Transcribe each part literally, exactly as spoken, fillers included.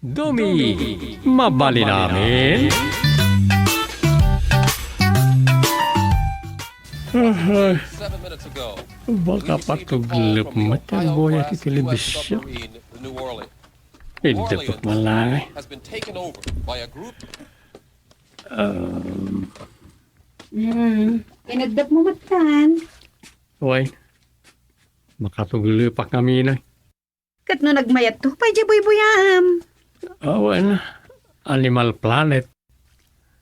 Dumi, mabalin amin? Ay, baka patuglep met ti agboyak iti telebisyon. Idepot man lang. Um, Hmm, ineddep mo met kan? Way, makatuglepak ngamin. Ket no nagmayat to, pay di buybuyaam. Awan, Animal Planet.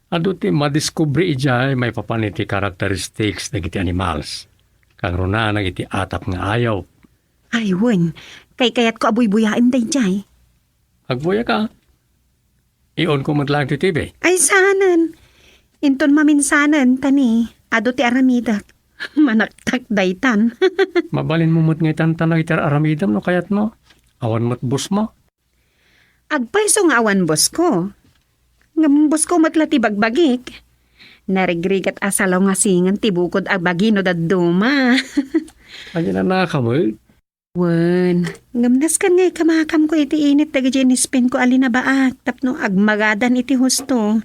Adu ti madiskubre idiay maipapan iti characteristics dagiti animals. Kangrunaan dagiti atap nga ayup. Ay, wen, kaykayatko a buybuyaem daydiay. Agbuya ka. Iunko met laeng ti T V. Ay, saanen. Inton maminsanen, tani, adu ti aramidek. Manaktak daytan. Mabalinmo met nga itantan dagiti ar-aramidem no kayatmo. Awan met boss mo. Agpayso nga awan boss ko. Ngem boss ko met la ti bagbagik. Narigrigat a salungasingen ti bukod a bagi no dadduma. Aginanaka met. Wen, ngem nasken nga ikamakamko iti init dagiti inispenko a linabaak tapno agmagadan iti husto.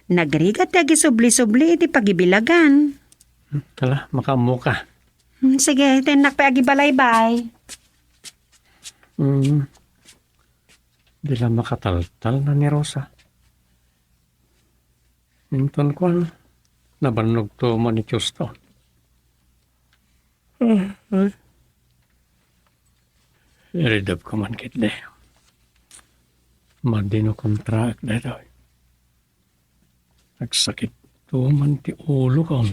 Nagrigat ti agisubli-subli iti pagibilagan. Hmm, ala, makaammoka. Hmm, sige, tennak pay agibalaybay. Hmm. Di la makataltalna ni Rosa. Inton kuan, nabannogto man iti husto. Ah, ay. Iridepko man ketdi. Madi no kontraak daytoy. Agsakitto man ti ulokon.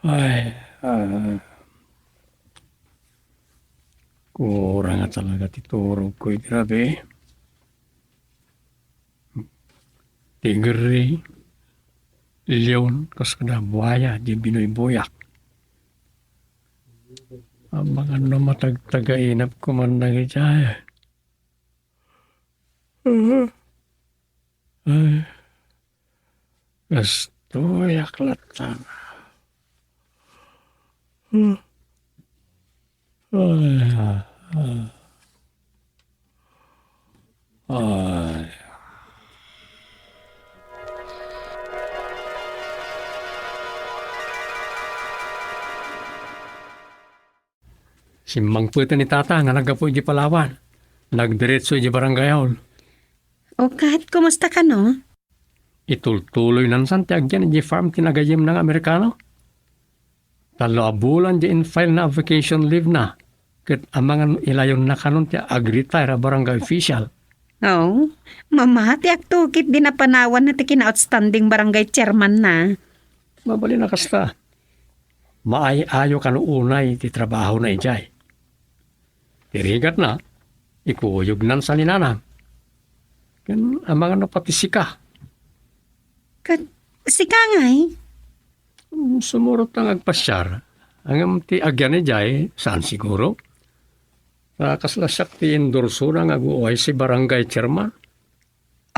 Ay, ah, kurang a talaga ti turogko iti rabii. Tigri, leon, kas kada buaya, di binuybuyak. Amangan no matagtagainapko man dagiti ay. Ay, kastoyak latta. Ay, ah, ah. Ay. Simmangpeten ni Tata nga naggapu iti Palawan. Nagdiretso iti Barangay Hall. O kat, kumusta kano? Itultuloy nansan ti agyan iti farm ti nagayyemna nga Amerikano. Tallo a bulan di in-file na a vacation leave na, ket amangan ilayonna kanon ti ag-retire a barangay official. Oh, mamati agtukit di napanawan na ti kina-outstanding barangay chairman na. Mabalin a kasta. Maay-ayo kano unay ti trabaho na idiay. Ti rigatna, ikuyognan sa ni Nanang. Ken amangan no pati sika. Ket sika ngay? Sumurot nga agpasiar. Ngem ti agyan idiay, saan siguro? Ta kasla siak ti endorsona nga agu-, uy, si barangay chairman.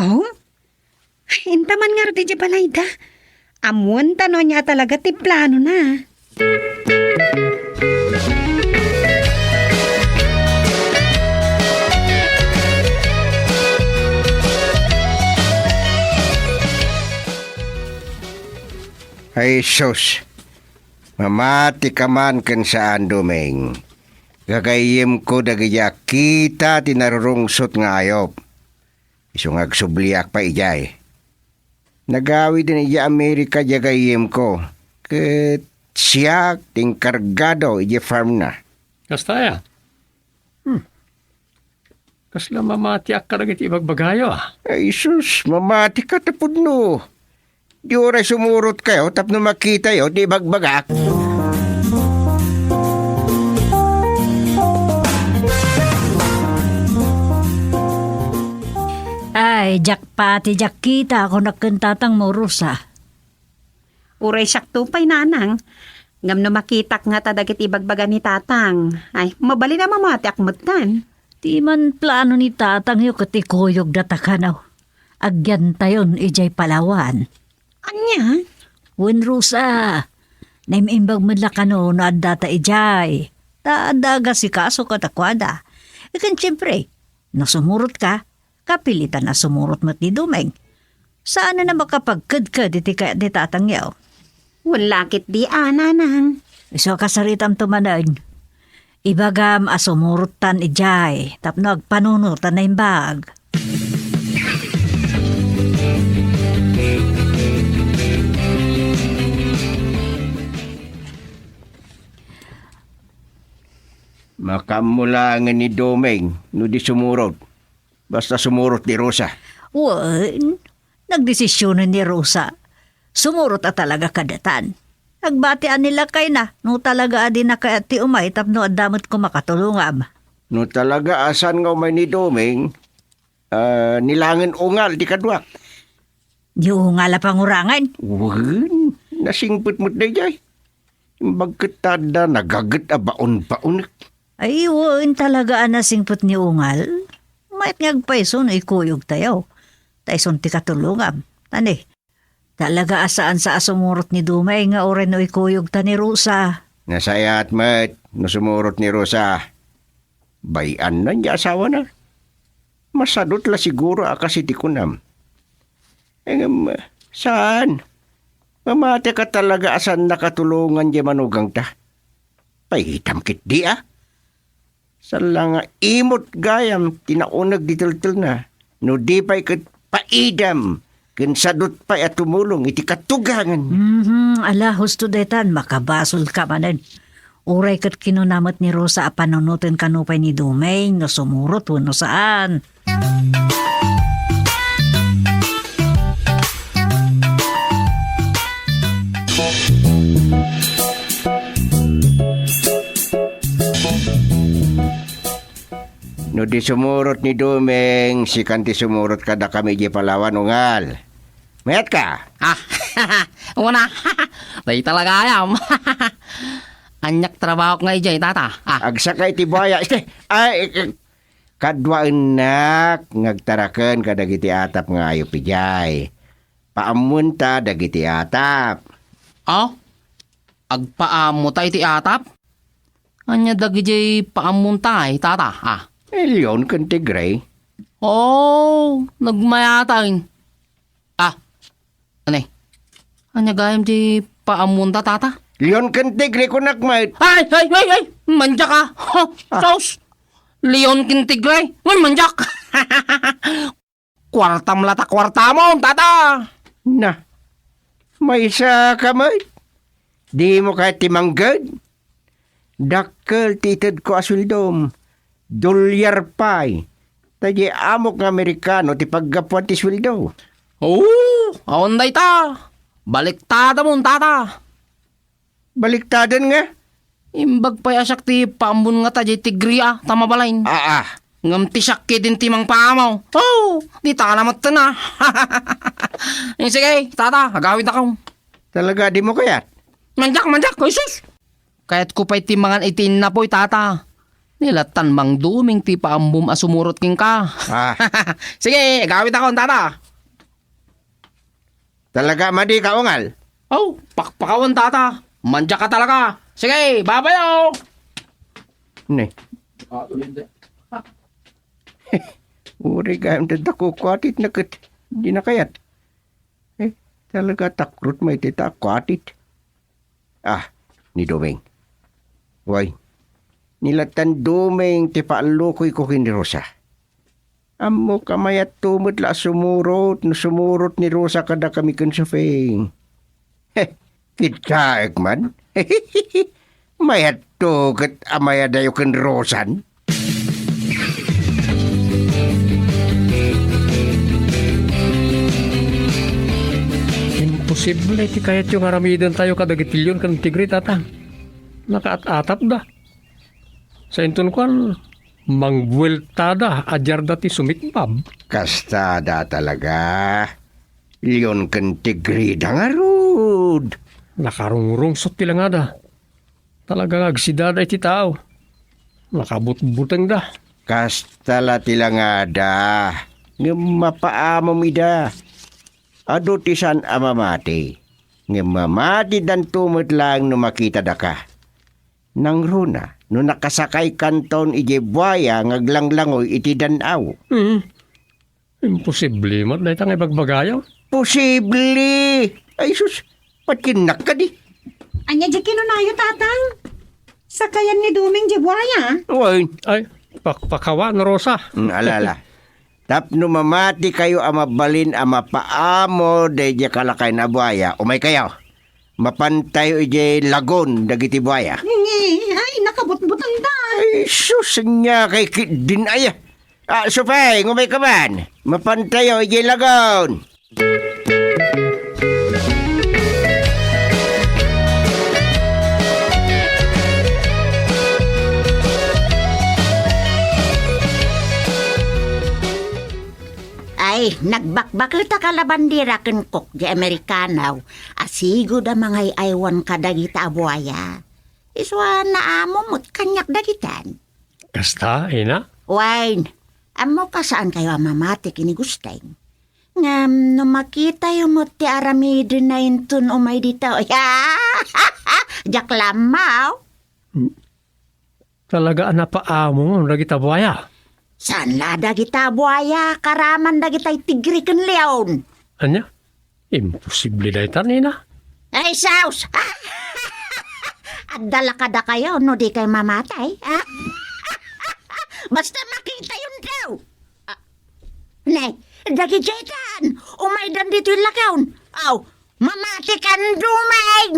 Oh? Intaman ngarud idiay balayda. Ammoen ta no ania a talaga ti planona. Ay sus, mamati ka man ken saan, Doming. Gagayyemko dagiti a kita ti narurungsot nga ayup. Isu nga agsubliak pay idiay. Nagawiden idiay Amerika ti gagayyemko, ket siak ti inkargado idiay farmna. Kasta aya? Hmm. Kasla mamatiak kadagiti ibagbagayo, a? Ay, sus, mamatika ta pudno. Di uray sumurot kayo tapno makitayo ti ibagbagak. Ay, diak pati diak kita, kunak ken tatang mo, Rosa. Uray siakto pay, nanang. Ngem no makitak ngata dagiti ibagbaga ni tatang, ay, mabalin a mamatiak metten. Ti man plano ni tatangyo ket ikuyogda ta kano. Agyantayon idiay Palawan. Ania? Wen, Rosa. Naim-imbag met la kano no addata idiay. Ta adda agasikaso kadakuada. Ken siempre, no sumurotka, kapilitan a sumurot met ni Dumeng. Saan a makapagkedked iti kayat ni tatangyo. Wen la ketdi a, nanang. Isu a kasaritamto manen. Ibagam a sumurottan idiay tapno agpanunotan naimbag. Makaammo laengen ni Doming no di sumurot. Basta sumurot ni Rosa. Wen, nagdesisionen ni Rosa. Sumurot a talaga kadatan. Nagbati a ni lakayna no talaga a dina kayat ti umay tapno adda met koma katulongam. No talaga a saan nga umay ni Doming, ah, ni laengen ungal ti kaduak. Ni ungal a pangurangan? Wen, nasingpet met daydiay. Imbag ket ta adda nagaget a baon-baonek. Ay, wen talaga a nasingpet ni ungal. Mayat nga agpayso no ikuyogtayo. Ta isun ti katulongam. Tani, talaga a saan sa a sumurot ni Dumay nga uray no ikuyogta ni Rosa. Nasayaat met no sumurot ni Rosa. Bay-anna ti asawana. Masadut la siguro a kas iti kunam. Ngem, saan? Mamati ka talaga a saan nakatulongan ti manugangta. Paitam ketdi a. Saan la nga imot gayam ti nauneg ti teltelna. No di pay ket paidam ken sadut pay a tumulong iti katugangan. Mhm, ala, husto daytan, makabasolka manen. Uray ket kinuna met ni Rosa a panunoten kano pay ni Dumeng no sumurot wenno saan. No di sumurot ni Dumeng, sikan ti sumurot kadakami idiay Palawan, ungal. Mayat ka? Ah, una. Dayta la gayam. Aniak trabahok nga idiay, tata. Ah. Agsaka iti buaya. Este, ay, eh, kaduaennak nga agtaraken kadagiti atap nga ayup idiay. Paammonta dagiti atap. Oh? Agpaammota iti atap? Ania dagidiay paammonta, ay, tata? Ah. Eh, leon ken tigre. Oh, nagmayatan. Ah, ane? Ania gayam ti paammonta, tata? Leon ken tigre, kunak met. Ay, ay, ay, ay! Mandiak, ah! Ha, ah. Sus! Leon ken tigre! Ay, mandiak! Kuartam la ta kuartamon, tata! Na, maysa ka met? Dimo kayat ti mangged? Dakkel ti itedko a sueldom. Dolyar pay. Ta di amok nga Amerikano ti paggapuan ti sueldo. Oo, awan dayta. Baliktadamon, tata. Baliktaden nga? Imbag pay a siak ti paammon nga ta diay tigre a ta mabalin. Aa. Ngem ti siak ketdin ti mangpaamaw. Oh, di ta namattan a. Eh, sige, tata, agawidakon. Talaga, dimo kayat? Mandiak, mandiak, Jesus! Kayatko pay ti mangan iti innapoy, tata. Ni lattan Mang Duming ti paammom a sumurot kenka. Ah. Sige, agawidakon, tata. Talaga, madi ka, ungal? Oh, pakpakawan, tata. Mandiak ka talaga. Sige, babayo! Ne. Uri gayam dadda kukuatit na ket. Di na kayat. Eh, talaga takrot may tita kuatit. Ah, ni Doming. Way, ni lattan Doming ti paallukoyko ken ni Rosa. Ammok a mayatto met la a sumurot no sumurot ni Rosa kadakami ken Sofing. He, kitaek man. Mayatto ket a mayadayo ken Rosan. Imposible ti kayatyo nga aramidentayo kadagiti leon ken tigre, tata. Nakaat-atapda. Sa inton kuan, mangbueltada a diarda ti sumikbab. Kastada talaga. Leon ken tigreda ngarud. Nakarungrungsot ti langada. Talaga nga agsidada iti tao. Nakabutbutengda. Kasta la ti langada. Ngem mapaamom ida. Adu ti saan a mamati. Ngem mamatidanto met laeng no makitada ka. Nangruna, no nakasakaykanton idiay buaya nga aglanglangoy iti dan-aw. Hmm. Imposible met dayta nga ibagbagayo. Posible! Ay sus, patkinnak kadi. Ania di kinunayo, Tatang? Sakayan ni Dumeng di buaya? Wen. Ay, pakpakawan, Rosa. Hmm, ala, ala. Tapno mamatikayo a mabalin a mapaamo daydiay kalakayan a buaya, umaykayo. Mapantayo idiay lagon dagiti buaya. Ngi, ay, nakabutbutangda. Ay, sus, ania kay kiddin aya. Ah, Supay, umayka man. Mapantayo idiay lagon. Ay, nagbakbaketaka la bandera ken Coke di Amerikano a sigud a mangay-aywan kadagita a buaya. Isu a naamo met kaniak dagitan. Kasta, ina? Wen, ammok a saankayo a mamati ken ni Gusteng. Ngem no makitayo met ti aramidenna inton umay dita, diak lammaw. Talaga a napaamom dagita buaya? Saan la dagita buaya, karaman dagitay tigre ken leon. Ania? Imposible dayta, nina. Ay, sus! Adda la kadakayo no dikay mamatay. Basta makitayon daw. Ah, ne, dagiti tan, umaydan ditoy lagon. Aw, mamati kan Dumeng!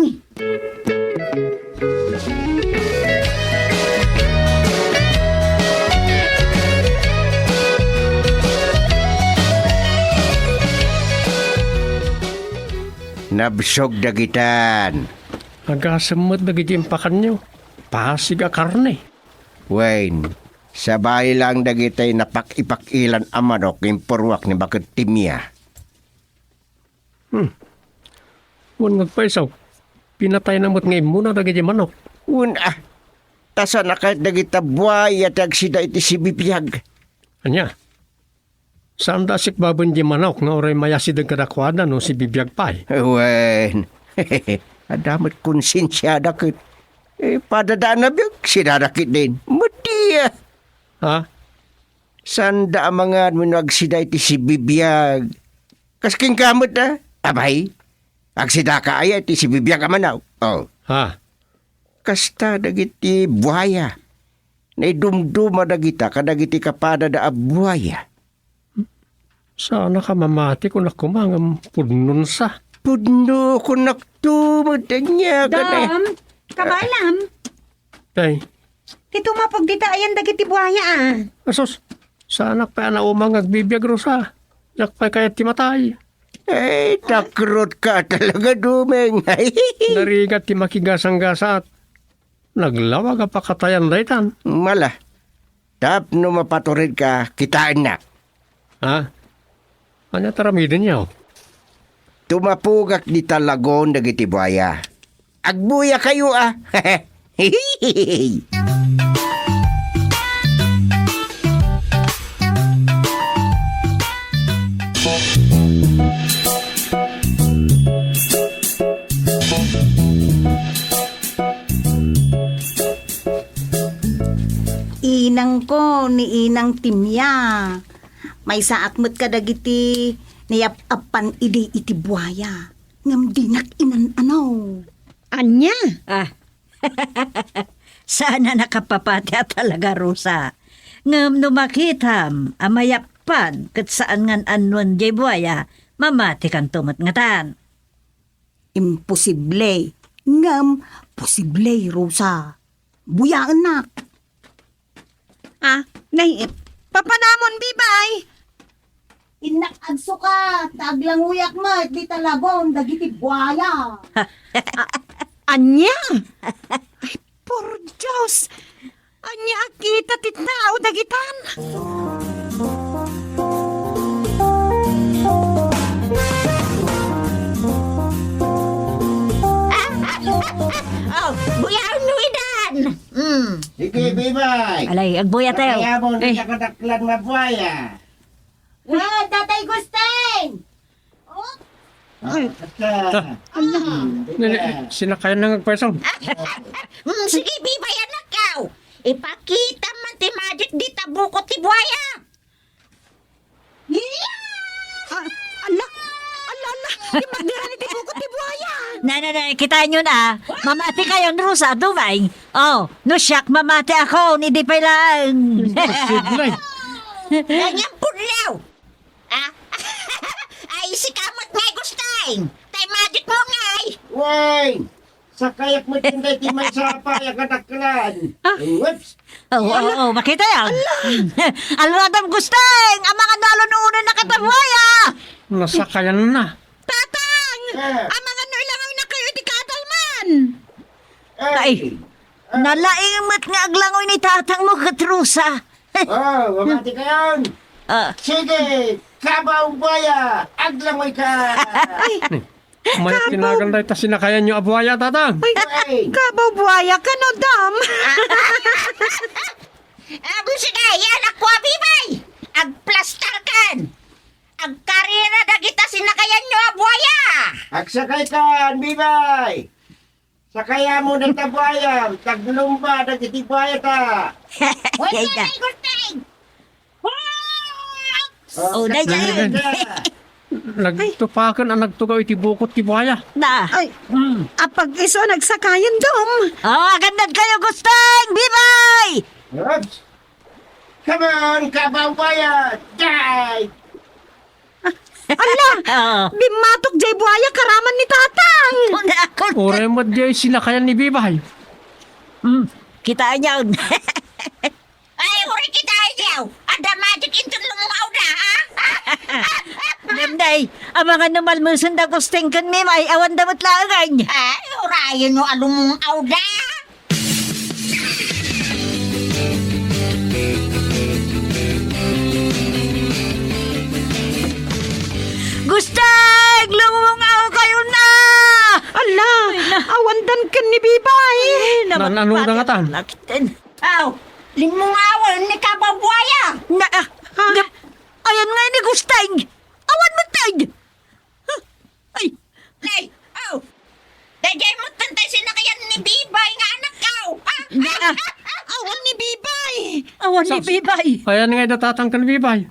Nabsog dagitan. Agasem met dagiti impakanyo. Pasig a karne. Wen, sabali lang dagitay napak-ipak-ilan a manok nga impurruak ni Baket Timia. Hmm. Wen, ngagpayso, pinatayna met nga immuna dagiti manok. Wen, ah, ta saan a kayat dagita buaya ti agsida iti sibibiag. Ania? Saanda a sikbaben di manok nga uray mayasideg kadakuada no sibibiag pay. Wen, adda met konsensiada ket, eh, padadaan a biag, sidada ketdin. Mati, ah. Ha? Saanda a mangan wenno agsida iti sibibiag. Kas kenka met, ah? Abay, agsidaka aya iti sibibiag a manok? Oh. Ha? Kasta dagiti buaya. Naidumduma dagita kadagiti kapadada a buaya. Saanaka mamati, kunak koma, ngem pudnonsa. Pudno, kunak to, madanya ka na. Dam, kabaylam. Tay. Ti tumapog dita ayan dagiti buaya, ah. Asus, saanak pay a nauma nga agbibiag, Rosa. Diak pay kayat ti matay. Ay, takrot ka talaga, Dumeng. Narigat ti makigasanggasat. Naglawag a pakatayan daytan. Mala. Tapno mapaturedka, kitaennak. Ha? Ania ti aramidenyo? Tumapogak dita lagon dagiti buaya. Agbuyakayo, a. Inangko ni Inang Timia. Maysaak met kadagiti nayap-appan idi iti buaya, ngem dinak inan-ano. Ania? Ah. Saan a nakapapati a talaga, Rosa. Ngem no makitam a mayappan ket saan nga an-anuen diay buaya, mamatikanto met ngatan. Imposible. Ngem posible, Rosa. Buyaennak. Ah, nay, papanamon, Bibay? Innak agsuka, ta aglanguyak met dita lagon dagiti buaya. A-, ania? Ay, por Dios! Ania a kita ti tao dagitan? Oh, buyaenyo idan! Mm. Sige, Bibay. Alay, agbuya tayo. Kaya mo, eh, di ka kadaklan nga buaya. Well, Tatay Gusting! Oh? Ay, ta-, ala, nene, sinakayan na nga agpayso. Mm, sige, Bibay, anak ka. Ipakitam man ti magic dita bukot ti buaya. Ah, ala, ala, ala, di magdiran iti bukot ti buaya. Na, na, na, kitaenyo na. Mamati kayon, Rosa, Dumeng. Oh, no siak, mamati ako, ni di pay lang. Imposible. Ganyan pudlaw. Ah? Ay, sika met ngay, Gusteng. Tay magic mo ngay. Wen, sakayak met ken daytoy mansapay a kadakkelan. Ah. Whoops. Oh, oh, oh, makita yan. Ala, Adam Gusteng, amangan no alon-unon na kata buaya. Nasakayan na. Tatang! Ah. Amangan no ilangaw na kayo iti kadalman. Ay, nalaing met nga aglangoy ni tatang mo ket Rosa. Oh, mamati kayon. Ah. Sige, kabaw buaya, aglangoy ka. Ay, mayat kabaw. Tinagan dayta sinakayanyo a buaya, tatang. Ay, ay. Kabaw buaya, kano dam? Abu sige, yan, ako, Bibay. Agplastar kan. Agkarira dagita sinakayanyo a buaya. Agsakay kan, Bibay. Sakayam dayta buaya, taglumba dagiti buaya ta. Uy, Yay da. Ay, Gusteng! Oh, dayta. Sakay ka. Nagtupaken a nagtugaw iti bukot ti buaya. Na. Ay, hmm. Apag isu a nagsakayan, Dom. Oh, agannad kayo, Gusteng! Bibay! Oops. Come on, kabaw buaya! Die! Ala! Oo. Bimmatok jay buaya karaman ni Tatang! Una ako. Uray met jay sinakayan ni Bibay. Hmm, kitaan niya. Ay, uray kitaan niya. Adda magic inton lumungaw da, ha? Damday, amangan no malmesen da Gusteng ken Mimay, awan da met laengen. Ay, urayen no a lumungaw da. Gusteng, lumungaw kayo na! Ala, awan dan ken ni Bibay. Ay, na-, nano da ngatan? Aw, limungawen ni kabaw buaya. Na, ah, ha? Di-, ayan nga ni Gusteng. Awan met tay. Ay! Nay! Aw! Daydiay met tay sinakayan ni Bibay nga anak, aw! Ah! Na, ah, ah, awan ni Bibay! Awan ni Bibay! Ayan nga ida tatang ken Bibay.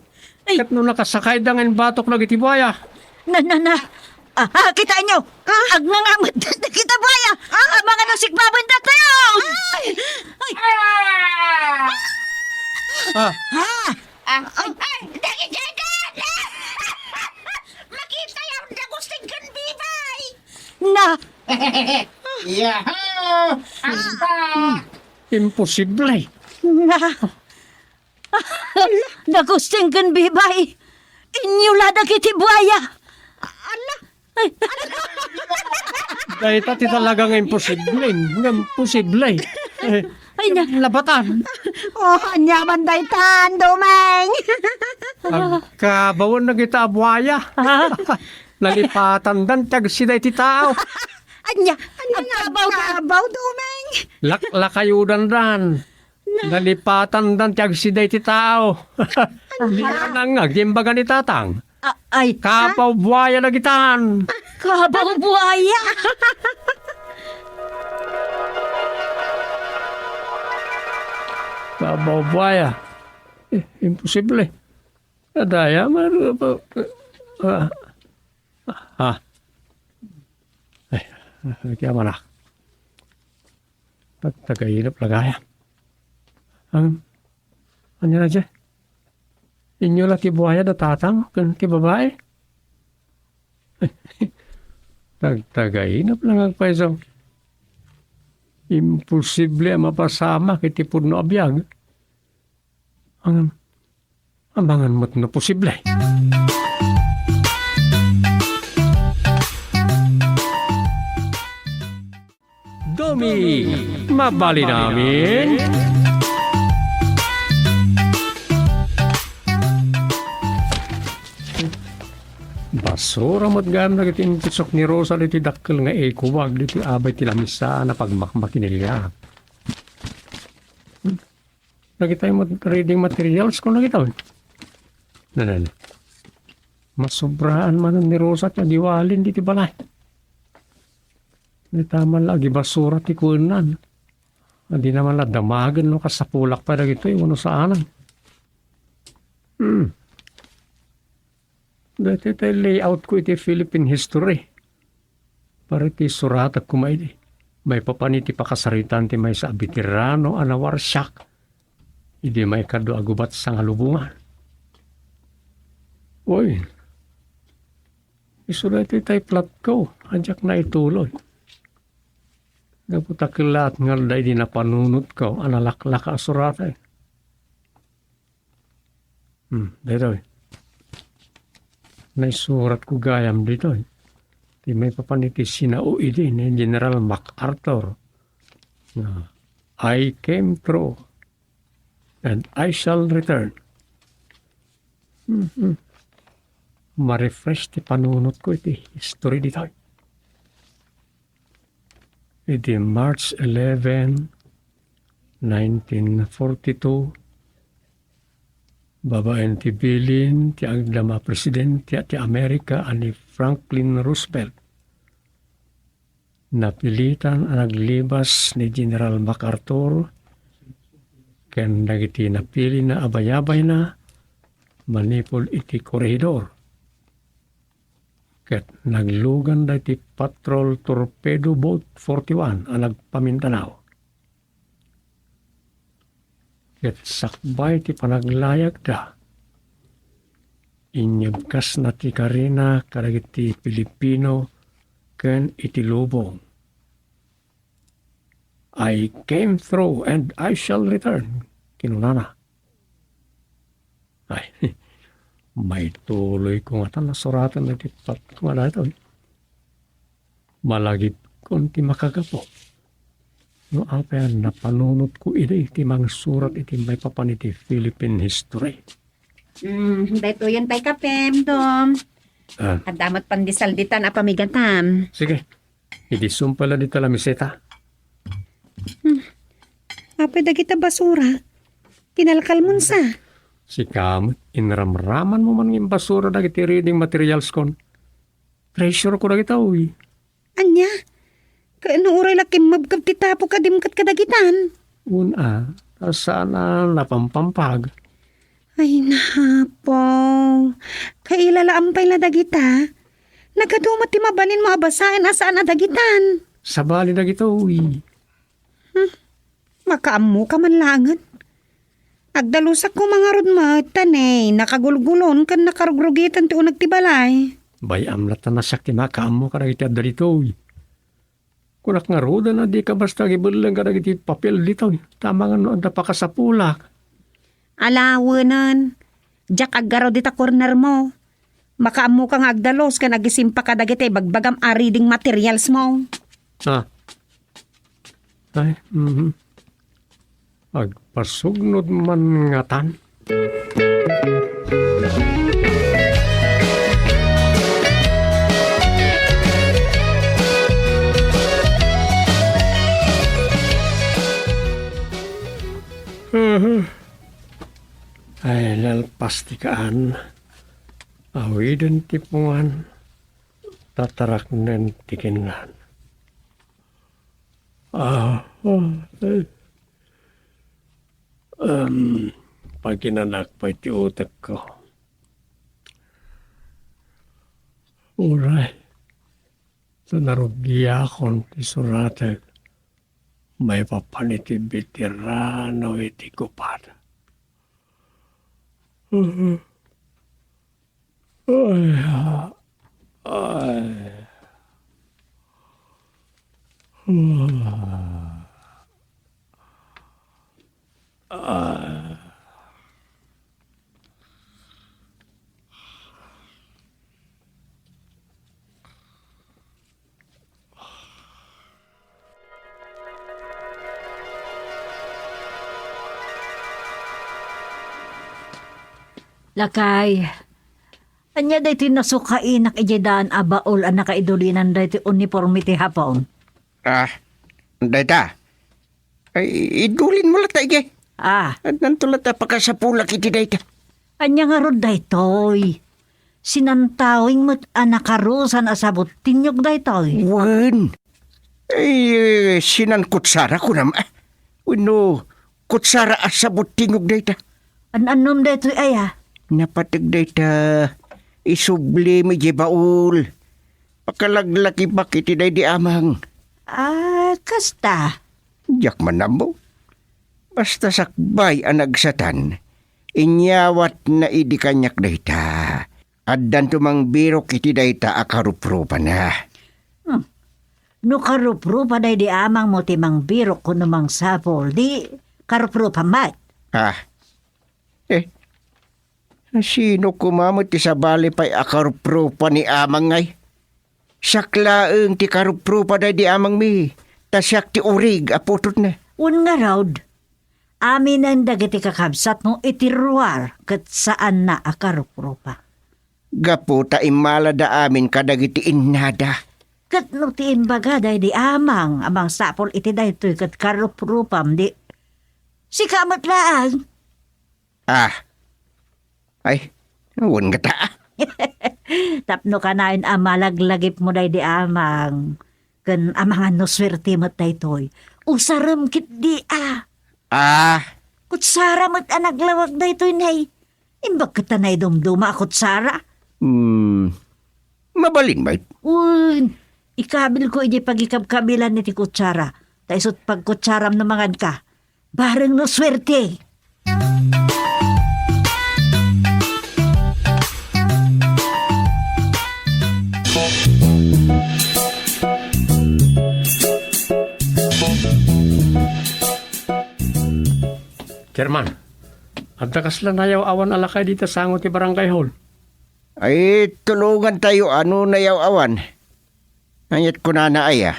Ay. Ket no nakasakay da nga imbatok dagiti buaya. Na, na, na. Ah, ah, kitaenyo. Ah? Agngangamet dagiti buaya. Ah? Amangan no sikbaben datayo. Ay! Ay! Ah! Ah! Ah! Ay! Ay! Dagiti Makita yam da Gusteng ken Bibay! Na! Yahoo! Asta! Imposible. Na! Da Gusteng ken Bibay! Inyo la dagiti buaya! Ala! Ay, dayta ti talaga nga imposible, nga imposible. Eh, ay, na- nabatan. Oh, anyaman daytan, Dumeng. Agkabawan na kita a buaya. Ah? Nalipatan dan ti agsida iti tao. Anya, anya nga agkabaw, agkabaw, Dumeng. Laklakayo dandan. Nalipatan dan ti agsida iti tao. Nangngag ti imbaga ni Tatang. A-, ay. Kabaw buaya dagitan. Kabaw buaya. Kabaw buaya. Eh, imposible. Adaya, mar-, ah, ah. Ay, kaya manak. Tag-, tagainep la gayam. Ang, anya na, Jay? Inyo la ti buaya da tatang ken ti babai? Tagtagainep la nga agpayso. Imposible a mapasamak iti pudno a biag. Ang, amangan met no posible. Domi, mabalin amin. Basura met gayam dagiti impusok ni Rosa ditoy dakkel nga ikuwag ditoy abay ti lamisa a napagmakmakinilian. Dagitoy met reading materials ko dagitoy. Nanan. Masobraan manen ni Rosa ti agiwalin ditoy balay. Dita man la agibasura ti kuennan. Dina man la damagen no kasapulak pay dagitoy wenno saanen. Hmm. Daytoy tay layout ko iti Philippine history. Para iti suratak koma idi, maipapan iti pakasaritaan ti maysa a veterano a nawarsiak idi maikadua a gubat sangalubongan. Uy, isu daytoy tay platko a diak naituloy. Gapu ta kellaat ngarud idi napanunotko a nalaklaka a suraten. Hmm, daytoy. Naisuratko gayam ditoy. Ti maipapan iti sinao idi ni General MacArthur. Ah, "I came through and I shall return." Mhm. Ma-refresh ti panunotko iti history ditoy. Iti March eleven, nineteen forty-two, babaen ti bilin ti agdama a presidente ti Amerika a ni Franklin Roosevelt, napilitan a naglibas ni General MacArthur ken dagiti napilina a bayabayna manipud iti korehidor. Ket naglugan daytoy patrol torpedo boat forty-one a nagpamindanao. Ket sakbay ti panaglayagda, inyebkasna ti karina kadagiti Filipino ken iti lubong. "I came through and I shall return," kinunana. Ay, maituloyko ngata a suratan dagiti patko nga daytoy. Malagipkon ti makagapu. No apay a napanunotko idi ti mangsurat iti maipapan iti Philippine history. Hmm, daytoyen tay kapem, Dom. Ah. Adda met pandesal ditan a pamigatam. Sige. Idi sumpal la dita lamiseta. Hmm. Apay dagita basura? Kinalkalmonsa. Sika met, inramramanmo man nga imbasura dagiti reading materials kon. Treasure ko dagita, uy. Ania? Ket no uray la kimmebkeb ti tapok a dimket kadagitan? Wen a, ta saan a napampampag. Ay, napo. Kailalaam pay la dagita. Nagadu met ti mabalinmo a basaen a saan a dagitan. Sabali dagitoy. Hmm. Makaammoka man laengen. Agdalusak koma ngarud met, ta ne, nakagulgulon ken nakarugrugitan ti uneg ti balay. Bay-am latta a siak ti makaammo kadagiti adda ditoy. Kunak ngaruden a dika basta agibelleng kadagiti papel ditoy, ta amangan no adda pakasapulak. Alawenen, diak aggarud ita corner mo. Makaammoka nga agdalus ken agisimpa kadagiti ibagbagam a reading materials mo. Ah. Ay, mhm. Agpasugnod man ngatan. Ay, nalpas ti kaan. Awiden ti pungan. Tataraknen ti kinnan. Ah, ah, eh. Em, paginanak pay ti utekko. Uray, ta narugiakon ti suratek maipapan iti veterano iti kupad. Ay, ah, ay. Ah. Ah. Lakay, ania daytoy nasukainak idiay daan a baul a nakaidulinan daytoy uniforme ti Hapon? Ah, dayta. Ay, idulinmo latta idiay. Ah. Addanto latta pakasapulak iti dayta. Ania ngarud daytoy? Sinantawing met a nakarusan a sabuttinyog daytoy. Wen. Ay, sinankutsara kunam. Ah, Wenno, kutsara a sabot tingog dayta? An-annom daytoy aya? Napateg dayta. Isublimi idiay baul. Pakalaglakibak iti daydi amang. Ah, kasta? Diak man ammo. Basta sakbay a nagsatan, inyawatna idi kaniak dayta. Addanto mangbirok iti dayta a karuprupana. Hmm. No karuprupa daydi amangmo ti mangbirok wenno mangsapul, di karuprupam met. Ah. Eh, sino koma met ti sabali pay a karuprupa ni amang ngay? Siak laeng ti karuprupa daydi amangmi, ta siak ti urig a putotna. Wen ngarud, aminen dagiti kakabsatmo iti ruar ket saanna a karuprupa. Gapu ta immalada amin kadagiti innada. Ket no ti imbaga daydi amang a mangsapul iti daytoy ket karuprupam, di sika met laeng. Ah. Ay, wen ngata. Tapno kanayon a malaglagipmo daydi amang, ken amangan no suerte met daytoy. Usarem ketdi a. Ah. Kutsara met a naglawag daytoy, nay. Imbag ket ta naidumduma a kutsara. Hmm. Mabalin met. Wen, ikabilko idiay pagikabkabilan iti kutsara. Ta isut' pagkutsaram no manganka. Bareng no suerte. Chairman, adda kasla nayaw-awan a lakay dita sango ti barangay hall. Ay, tulongantayo a no nayaw-awan. Ania't kunana aya?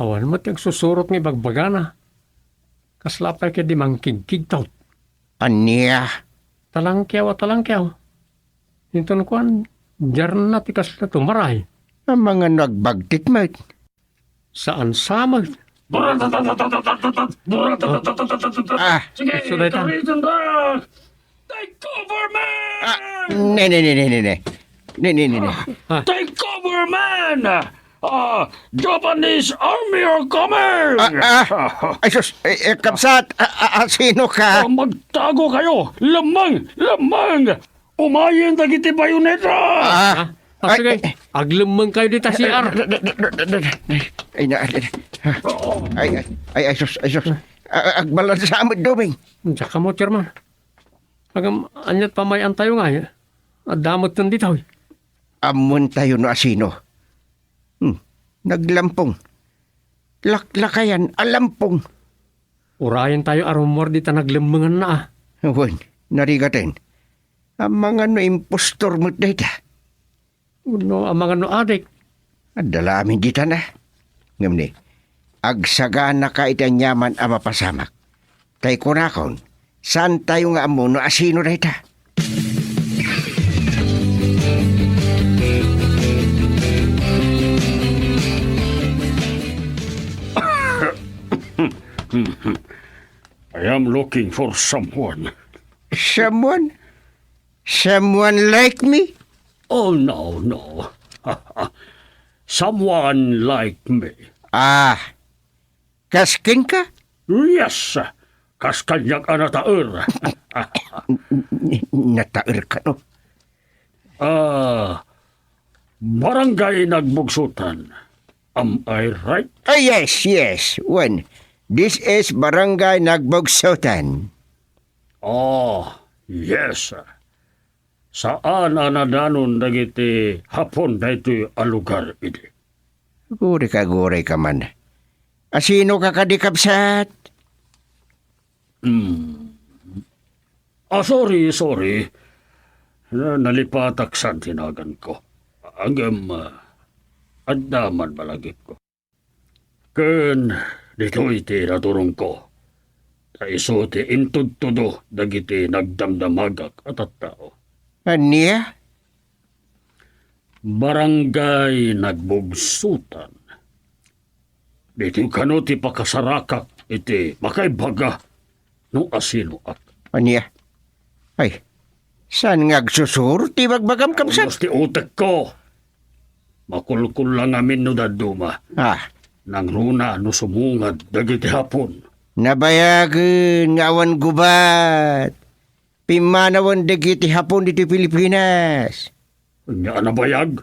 Awan met ti agsusurot nga ibagbagana. Kasla pay ketdi mangkigkigtot. Ania? Talangkiaw a talangkiaw. Inton kuan, diarna ti kasla tumaray. Amangan no agbagtit met. Saan sa met. Ah. Sige, isu dayta. Take cover, man! Ah, ne, ne, ne, ne, ne, ne. Ne, ne, ne, ne. Ah. Take cover, man! Ah, Japanese army are coming! Ah, ah. Ay, sus, eh, eh, kabsat, ah, ah, ah, sino ka? Ah, magtago kayo! Lemmeng! Lemmeng! Umayen dagiti bayoneta! Ah, ah, sige. Ay, ay. Aglemmeng kayo dita, C R. Ay, na, ay, ay, ay, ay, sus, ay, sus. Ah, ah, agbalansa met, Doming. Diak ammo, Chairman. Agam, ania't pamayan tayo nga, eh? Adda met ditoy. Ammontayo no asino. Hmm, naglampong. Laklakayan a lampong. Urayen tayo a rummuar dita naglemmenganna, ah. Wen, narigaten. Amangan no impostor met dayta. Wenno amangan no adik. Adda la amin ditan a. Ngem ni, agsaganaka iti aniaman a mapasamak. Tay kunakon, saantayo nga ammo no asino dayta. I am looking for someone. Someone? Someone like me? Oh, no, no. Someone like me. Ah, kas kenka? Yes, kas kaniak a nataer. Nataer ka, no? Ah, Barangay Nagbugsutan. Am I right? Ah, yes, yes. Wen, this is Barangay Nagbugsutan. Oh, yes. Saan a nadanon dagiti Hapon daytoy a lugar idi? Agurayka, agurayka man. Asinoka kadi, kabsat? Hmm. Ah, sorry, sorry. Na-, nalipatak san ti naganko. Ngem, ah, adda man malagipko. Ken ditoy ti naturongko. Ta isu ti intudtudo dagiti nagdamdamagak a tattao. Ania? Barangay Nagbugsutan. Ditoy kano ti pakasarakak iti makaibaga no asinoak. Ania? Ay, saan nga agsusuro ti bagbagam, kabsat? Unos ti utekko. Makulkul la ngamin no dadduma. Ah. Nangruna no sumungad dagiti Hapon. Nabayagen nga awan gubat. Pimmanawen dagiti Hapon ditoy Pilipinas. Ania a nabayag?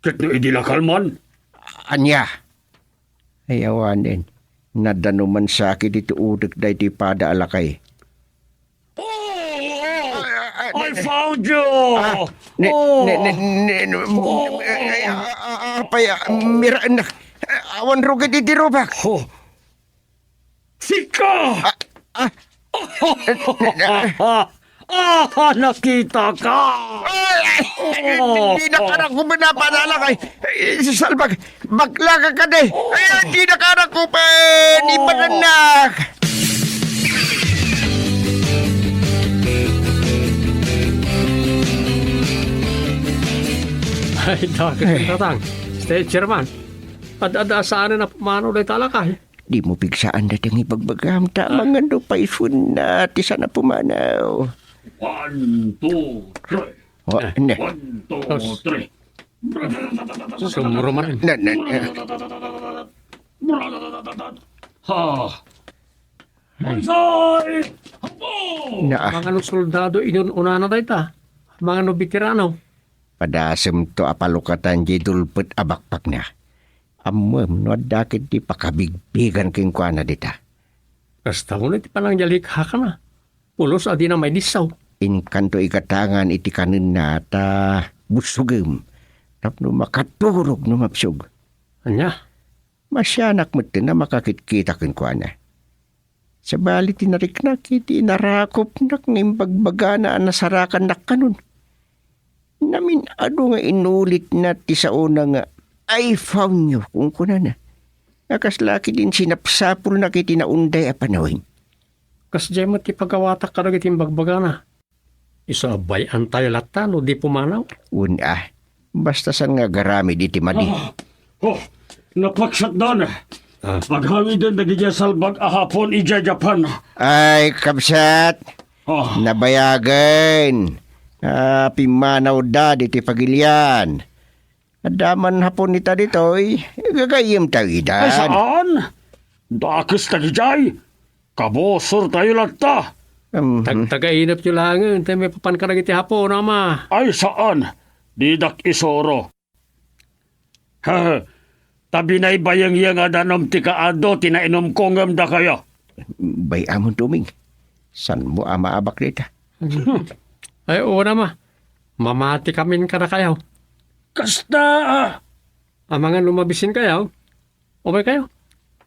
Ket no idi lakal man? Ania? Ay, awanen. Nadanuman sakit iti utek daytoy pada a lakay. Oh! I found you! Ah, ne, Oh! ne, ne, ne, ne, Oh! ay, ah, ah, ah, apay, ah, mira, na, awan rugit iti rubak. Oh! Sika! Ah, ah. Ah, nakita ka! Ay, ay, Oh! hindi na kanak ko binabanalak, ay, ay, salbag, bakla ka kadi. Ay, hindi na kanak ko pa, ni Oh! pananak. Ay, dakes, Tatang. Stay chairman. Ad-ada saan na pumanaw dayta lakay? Dimo pigsaan dayta nga ibagbagam, ta amangan no paysunna ti saan a pumanaw. One, two, three. Wa-, Eh. ne. One, two, Tapos, three. Sumuro man. Na, na, na. Ha. Ay. Bansay! Hapo! Na, ah. Amangan no soldado inun-unana dayta. Amangan no veterano. Padasemto a palukatan diay dulpet a bakbakna. Ammom no adda ketdi pakabigbigan kenkuana dita. Kasta met iti panangyalikhakana. Pulos a dina maidissaw. Inkanto igatangan iti kanenna ta bussogem tapno makaturog no mabsog. Ania? Masianak metten a makakitkita kenkuana. Sabali ti nariknak iti inarakupnak nga imbagbagana a nasarakannak kanon. Namin-adu nga inulitna ti saona nga, "I found you," kunkunana. Nga kasla ketdin sinapsapulnak iti naunday a panawen. Kasdiay met ti pagawatak kadagiti imbagbagana. Isu a bay-antayo latta no di pumanaw. Wen a, basta saan nga agaramid iti madi. Ah, oh, napaksatdan. Ah. Aghawiden dagiti salbag a Hapon idiay Japan. Ay, kabsat. Ah. Nabayagen. Ah, pimmanawda ditoy pagilian. Adda man Hapon ita ditoy, gagayyemtayo ida. Ay, saan? Dakes dagijay. Kabusortayo latta. Mhm. Tagtagainepyo laengen, tay maipapan kadagiti Hapon, ama. Ay, saan. Didak isuro. Hehe. Ta binaybayeng nga danum ti kaadu ti nainumko ngem dakayo. Bay-amon, Doming. Saanmo a maabak dayta? Ay, una, ma. Mamati kamin kadakayo. Kasta, ah. Amangan no mabisinkayo, umaykayo.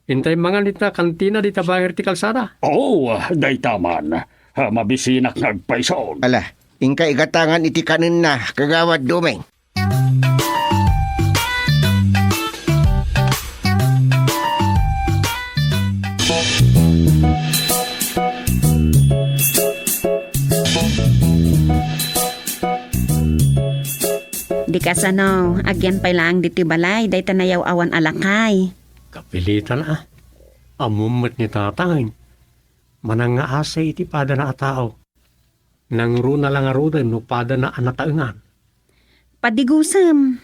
Intay mangan dita kantina dita baher ti kalsada. Oo, dayta man. Ah, mabisinak nga agpayson. Ala, inka igatangan iti kanenna, Kagawad Doming. Di kasano, agyan pay laeng ditoy balay, dayta nayaw-awan a lakay. Kapilitan a. Ammom met ni tatang. Manangngaasi iti padana a tao. Nangruna la ngaruden no padana a nataengan. Padigusem.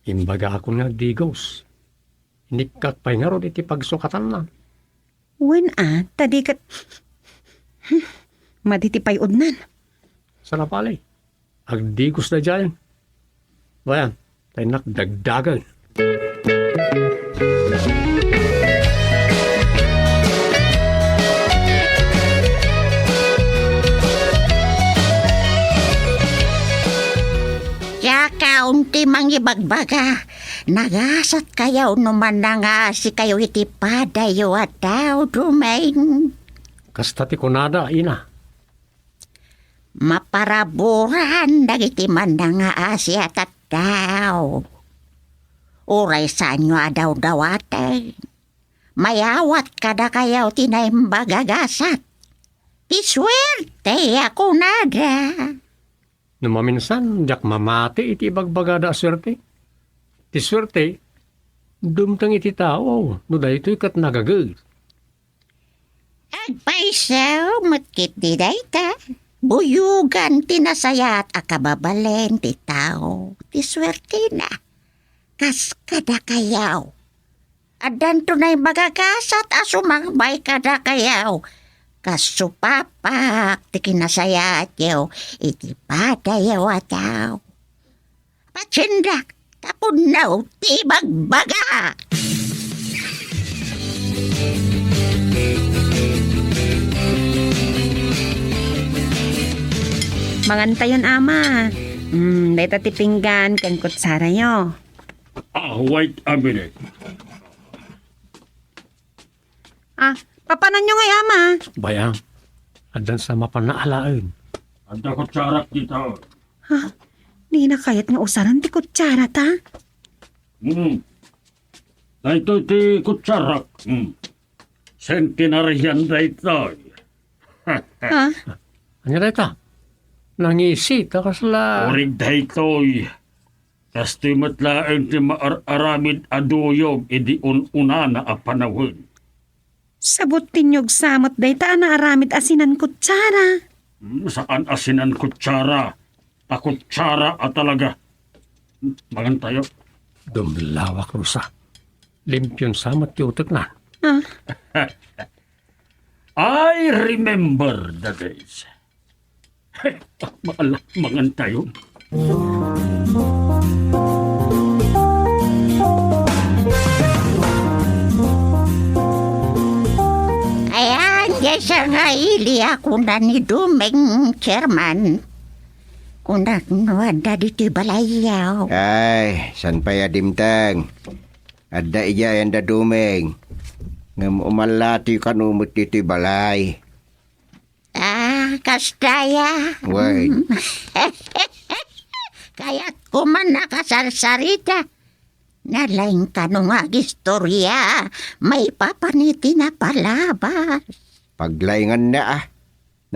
Imbagaakon nga agdigos. Inikkak pay ngarud iti pagsukatanna. Wen a, ta di ket, madi ti pay-odnan. Sana pali. Agdigos daydiay. Bayan, tay nakdagdagan. Siak ti mangibagbaga, nagasatkayo no manangaasikayo iti padayo a tao, Doming. Kasta ti kunada, ina. Maparaburan dagiti mannangaasi a tattao. Uray saanyo a dawdawaten, mayawat kadakayo ti Naimbag a Gasat. Ti suerte a kunada. No maminsan, diak mamati iti ibagbagada a suerte. Ti suerte, dumteng iti tao, no daytoy ket nagaget. Agpayso met ketdi dayta, buyogan ti nasayaat a kababalin ti tao ti suertena. Kas kadakayo, Addanto nay magagasat a sumangbay kadakayo. Kas supapak ti kinasayaatyo iti padayo a tao. Patiendak, tapudno ti ibagbaga. Mangantayon, Ama. Mm, dayta ti pinggan ken kutsarayo. Ah, wait a minute. Ah, papananyo ngay, Ama? Bayam, addan sa mapan alaen. Adda kutsarak dita. Ha? Dina kayat nga usaren ti kutsara ta? Hmm. Daytoy ti kutsarak. Hmm. Centenarian daytoy. Ha? Ania dayta? Nangisi ta kasla. Urig daytoy. Kastoy met laeng ti maar-aramid a duyog idi un-unana a panawen. Sabut, tinyog sa met dayta a naaramid a sinan kutsara. Hmm, saan a sinan kutsara. Ta kutsara a talaga. Hmm, mangantayo. Dumlawak, Rosa. Limpion sa met ti utekna. Ah. I remember the days. Maala, mangantayo. Ayan, diay sangaili a kuna ni Dumeng, Chairman. Kunak no adda ditoy balayyo. Ay, saan pay a dimteng? Adda idiay anda Dumeng. Ngem umallati kano met ditoy balay. Ah, kasta ya. Wen. Kayatko man a kasarsarita. Nalaing kano nga agistorya, maipapan iti napalabas. Paglainganna, ah.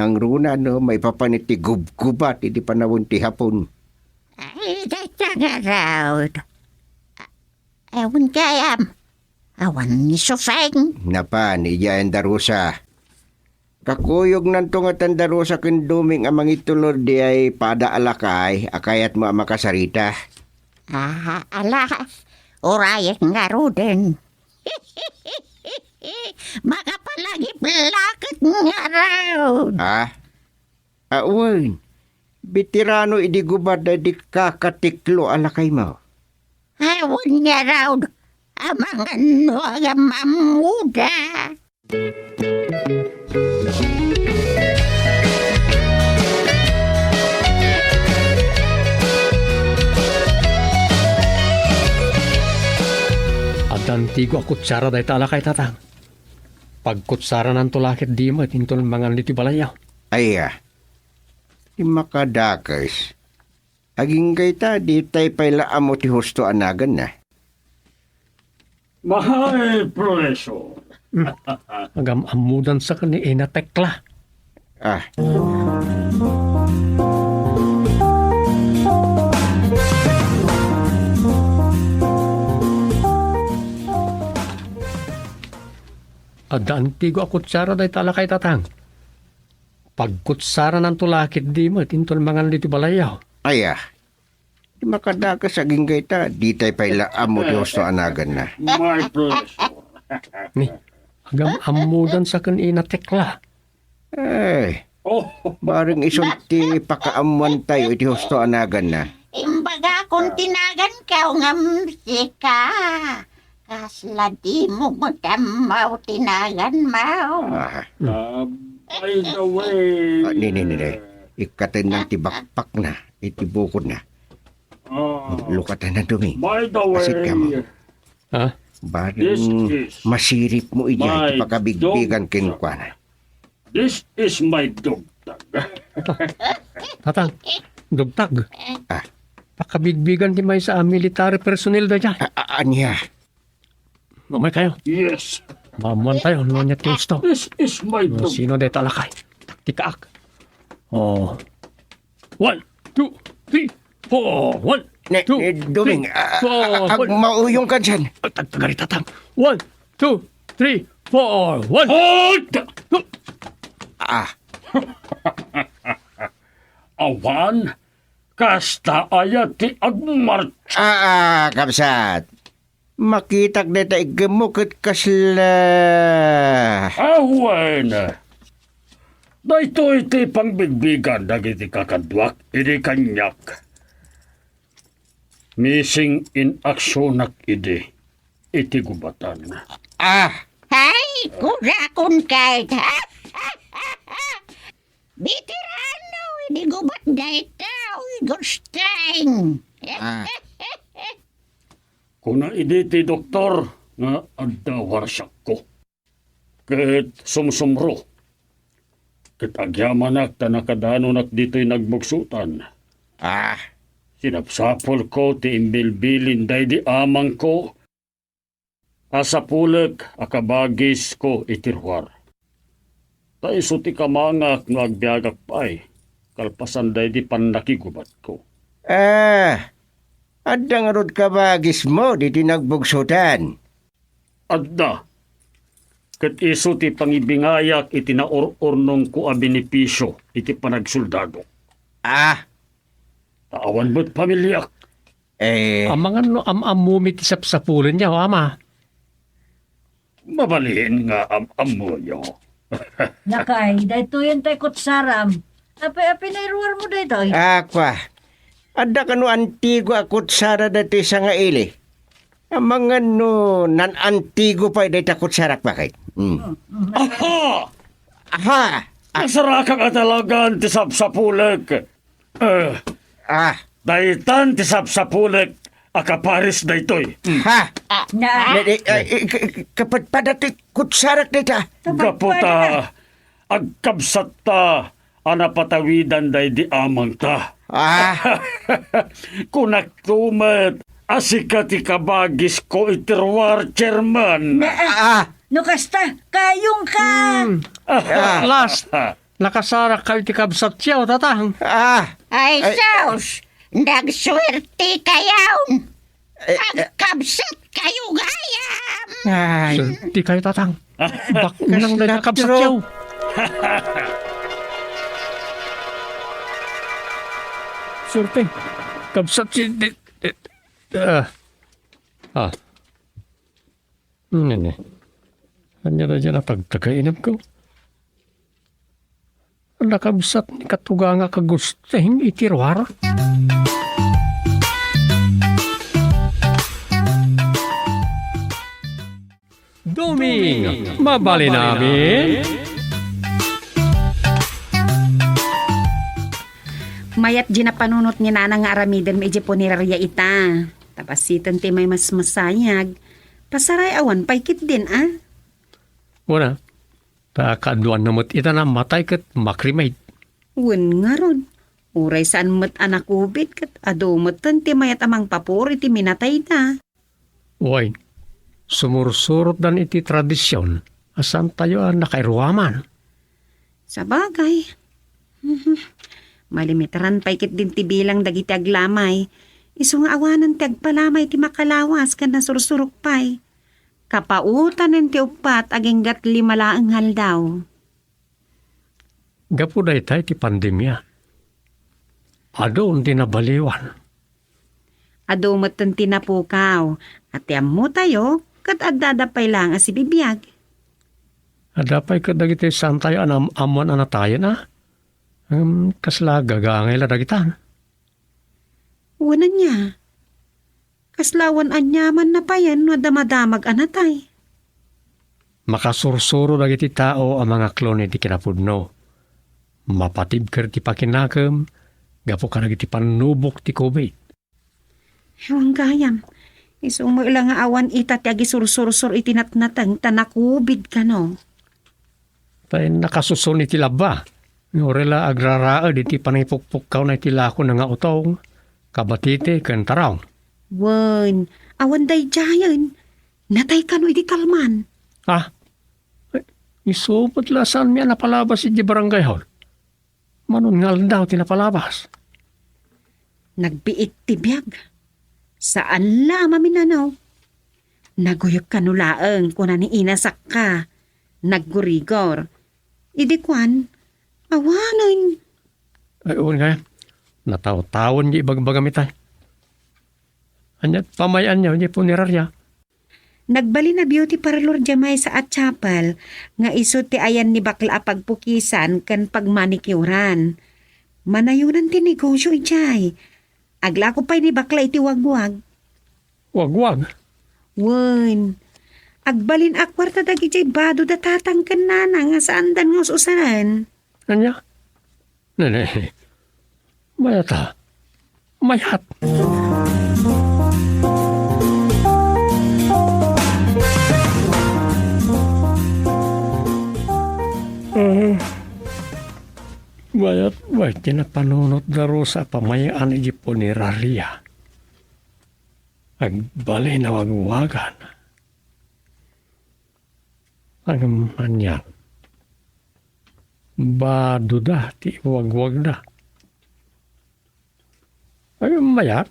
Nangruna no maipapan iti gubgubat iti panawen ti Hapon. Ay, dayta ngarud. Awan gayam. Awan ni Sufeng. Napan, idiay anda Rosa. Kakuyog nanto nga tanda Rosa ken Dumeng a mangitulod diay pada a lakay a kayatmo a makasarita. Ah, alas, urayek ngaruden. Makapalagip laket ngarud. Ah? Awan. Beterano idi gubat daydi kakatiklo a lakaymo. Awan ngarud. Amangan no agam-ammoda. Adda antigo a kutsara dayta a lakay, Tatang. Pagkutsarananto la ketdi met inton mangan ditoy balayyo. Aya, ti makadakes, agingga ita, ditay pay la ammo ti husto a naganna. My pleasure. Hmm. Agam-ammodan sa ken ni Ina Tekla. Ah. Adda antigo a kutsara dayta a lakay, Tatang. Pagkutsarananto la ketdi met inton mangan ditoy balayyo. Aya, ti makadakes agingga ita, ditay pay la ammo ti husto a naganna. My pleasure. Ni, agam-ammodan sa ken Ina Tekla. Eh, oh. Bareng isun ti pakaammoantayo iti husto a naganna. Imbagakon ti naganko ngem sika. Kasla dimo met ammo ti naganmo. Ah. Ah, by the way, ah, ni, ni, ni, ni. Ikkatennan ti bakpakna iti bukodna. Ah. Lukatenna, Dumeng. By the way, asit kamo. Ha? Bareng this is masiripmo idiay ti my pakabigbigan dog kenkuana. This is my dogtag. Tatang, dogtag. Ah. Pakabigbigan ti maysa a military personnel dayta. A-, a-, ania? Umay kayo. Yes. Maammoantayo no ania ti husto. This is my dog. No sino dayta a lakay. Taktikaak. Oh. One, two, three, four. One, ni, two, ni Dumeng, three, ah, four, ah, ah, one. Agmauyong ka dyan. Ah, tag-, tagari, Tatang. One, two, three, four, one. Halt! Ah. Awan, kasta aya ti agmarcha. Ah, ah, kabsat. Makitak dayta iggemmo ket kasla. Awen! Daytoy ti pangbigbigan dagiti kakaduak idi kaniak. Missing in actionak idi iti gubatan. Ah! Ay, kurakon kayat. Veterano idi gubat dayta, uy, Gusting. Ah. Kuna idi ti doktor nga adda warsiakko. Ket sumsumro. Ket agyamanak ta nakadanonak ditoy nagbugsotan. Ah. Sinapsapulko ti imbilbilin daydi amangko a sapulek a kabagisko iti ruar. Ta isu ti kamangak no agbiagak pay, kalpasan daydi pannakigubatko. Ah, adda ngarud kabagismo ditoy nagbugsotan? Adda. Ket isu ti pangibingayak iti naur-urnongko a benepisio iti panagsoldado. Ah. Ta awan met pamiliak. Eh. Amangan no am-ammomi ti sapsapulenyo, ama. Mabalin nga am-ammoyo. Lakay, daytoyen tay kutsaram. Apay a pinairuarmo daytoy? Akua, adda kano antigo a kutsara daytoy sangaili? Amangan no nan-antigo pay dayta kutsarak, bakit? Hmm. Aha! Aha! Ah. Nasarakak a talagan ti sapsapulek. Eh, ah. Daytan ti sapsapulek a kaparis daytoy. Ha? Ah. Na. Ne, ne, eh, eh, k-, k-, kapadpada ti kutsarak dayta. Gapu ta agkabsatta a napatawidan daydi amangta. Ah. Kunakto met a sika ti kabagisko iti ruar, Chairman. Na, ah. Ah. No kasta, kayongka. Hmm. Ah. Last. Nakasarakkayo iti kabsatyo, tatang. Ah. Ay, ay. Sus! Nagsuertekayon! Eh, eh. Agkabsatkayo gayam! Ay. Suertekayo, tatang. Baknang na kabsatyo. Suerte. Kabsat si, di, di, ah. Ah. Nene. Ania da diay napagtagayinamko? Nakabsat ni katugangak a Gusting iti ruar. Doming, mabalin amin? Mayat diay napanunot ni Nana nga aramidem idiay punerarya ita. Ta basiten ti maimasmasayag. Pasaray awan pay ketdin, a? Wen a, ta kaaduanna met ita a matay ket ma-cremate. Wen ngarud, uray saan met a na-covid ket adu metten ti mayat a mangpapuri iti minatayda. Wen, sumursurotdan iti tradision a saantayo a nakairuaman. Sabagay. Mhm. Malimitaran pay ketdin ti bilang dagiti aglamay. Isu nga awanen ti agpalamay ti makalawas ken nasursurok pay. Kapautanen ti uppat agingga lima laeng nga aldaw. Gapu dayta iti pandemia, adun ti nabaliwan. Adu metten ti napukaw, a ti ammotayo, ket addada pay laeng a sibibiag. Adda pay ket dagiti saantayo a naam-ammoan a natayen, a? Ngem kasla gagangay la dagitan. Wen ania? Kasla awan aniamanna payen no adda madamag a natay. Makasursuro dagiti tao a mangaklon iti kinapudno. Mapatibker ti pakinakem gapu kadagiti pannubok ti covid. Awan gayam, isu met la nga awan ita ti agisursursor iti natnateng ta na-covid kano. Ta nakasuson iti labba, nga uray la agraraed iti pannakipukpukkawna iti lakona nga utong, kabatite ken tarong. Wen, awan daydiayen. Natay kano idi kalman. Ah, isu met la saanmi a napalabas idiay barangay hall. Mano nga aldaw ti napalabas. Nagbiit ti biag. Saan la a maminanaw. Naguyok kano laeng, kuna ni Ina Sakka. Naggurigor. Idi kuan, awanen. Ay, wen nga, natawtawen diay ibagbagam itay. Ania ti pamay-anyo diay punerarya? Nagbalin a beauty parlor diay maysa a chapel nga isu ti ayan ni bakla a pagpukisan ken pagmanicurean. Manayonan ti negosio idiay. Aglako pay ni bakla iti wagwag. Wagwag? Wen, agbalin a kuarta dagidiay bado da tatang ken nanang nga saandan nga us-usaren. Ania? Nene, mayat a. Mayat. Ah, mayat, mayat ti napanunot da Rosa a pamayaan iti puneraria. Agbalin a wagwagan. Ngem ania? Bado da ti iwagwagda. Ngem mayat,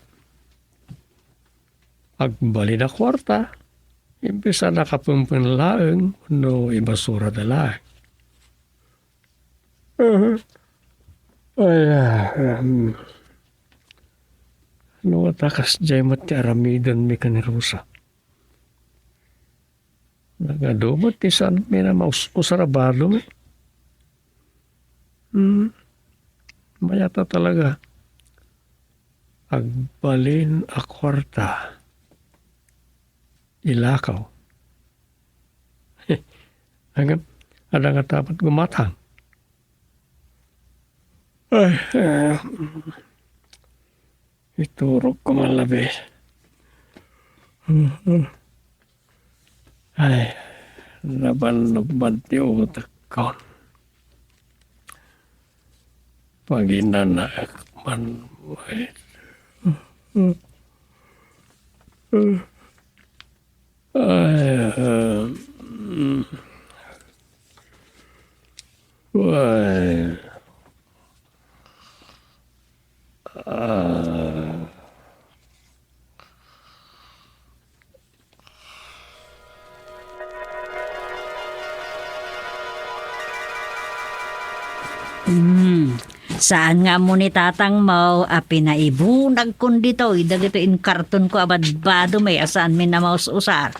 agbalin a kuarta, imbes a nakapempen laeng wenno ibasura da laeng. Ay, ah, um, no, ta kasdiay met ti aramidenmi ken ni Rosa. Nagadu met ti saanmi a maus-usar a badomi. Hmm. Mayat a talaga. Agbalin a kuarta. Ilakaw. Ngem, adda ngata met gumatang. Ay, eh, iturogko man labi. Ay, nabannogban ti utekko. Paginanaek man. Ay, Ay, ah, mm. Ay. Ah. Hmm. Saan nga ammo ni tatangmo a pinaibunagkon ditoy dagitoy inkartonko a badbadomi a saanmi a maus-usar?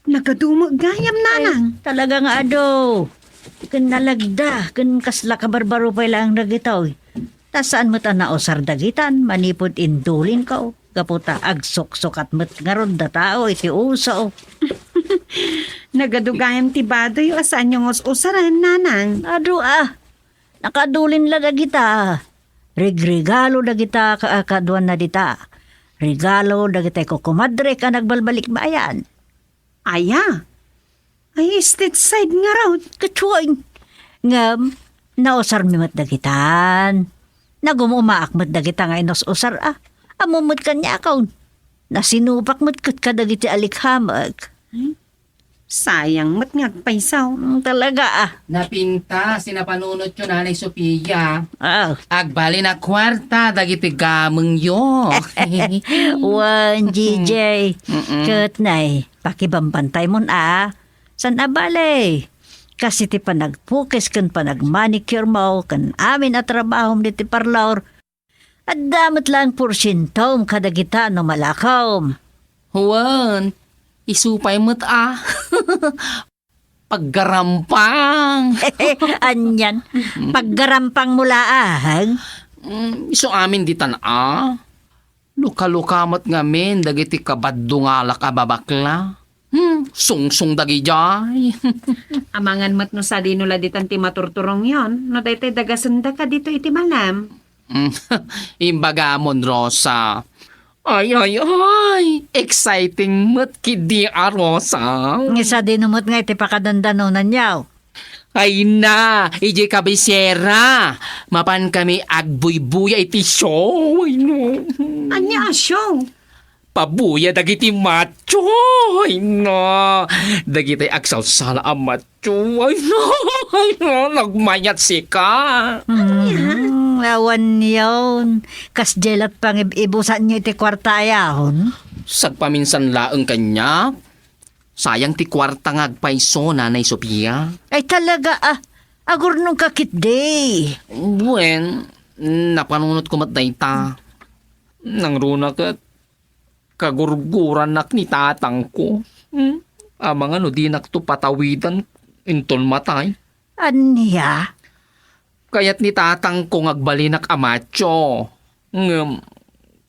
Nagadu met gayam, Nanang. Ay, talaga nga adu. Ken nalagda, ken kasla kabarbaro pay laeng dagitoy. Ta saan met a nausar dagitan, manipud indulinko. Gapu ta agsuksukat met ngarud a tao iti uso. Nagadu gayam ti badoyo a saanyo nga us-usaren, Nanang. Adu a. Nakaadulin la dagita. Regregalo dagita ka-, kaduanna dita. Regalo dagitay kukumadrek a nagbalbalikbayan. Aya? Ay, state side ngarud. Ket wen. Ngem, nausarmi met dagitan. Nagum-umaak met dagita nga inus-usar a. Ammom met kaniakon. Nasinupak met ket kadagiti alikhamek. Hmm? Sayang met nga agpayso. Hmm, talaga a. Napintas ti napanunotyo, Nanay Sofia. Ah. Agbalin a kuarta dagiti gamengyo. Wen, J J. Mm-mm. Ket nay, pakibambantaymon a. Saan a bale? Kas iti panagpukis ken panagmanicuremo ken amin a trabahom ditoy parlor, adda met laeng porsientom kadagita no malakom. Wen, isu pay met a. Paggarampang. Anian, paggarampangmo laeng? Mm, isu amin ditan a. Lukaluka met ngamin dagiti kabaddungalak a babakla. Hmm, sungsong dagidiay. Amangan met no sadino la ditan ti maturturongyon, no daytoy dagasendaka ditoy iti malem. Imbagamon, Rosa. Ay, ay, ay! Exciting met ketdi a, Rosa. Nga sadino met nga iti pakadandanonanyo? Ay na, idiay kabisera. Mapankami agbuybuya iti show. Ay, no. Ania a show? Pabuya dagiti macho. Ay, no. Dagiti agsalsala a macho. Ay, no. Ay, no. Nagmayat sika. Hmm, awan yon. Kasdiay la pangib-ibusanyo iti kuarta a yaon? Sagpaminsan laeng kaniak. Sayang ti kuarta nga agpayso, Nanay Sofia. Ay, talaga a. Agurnongka ketdi. Wen, napanunotko met dayta. Nangruna ket Kagurgurannak ni tatangko. Hmm? Amangan no dinakto patawidan inton matay. Ania? Kayat ni tatangko nga agbalinak a macho. Ngem,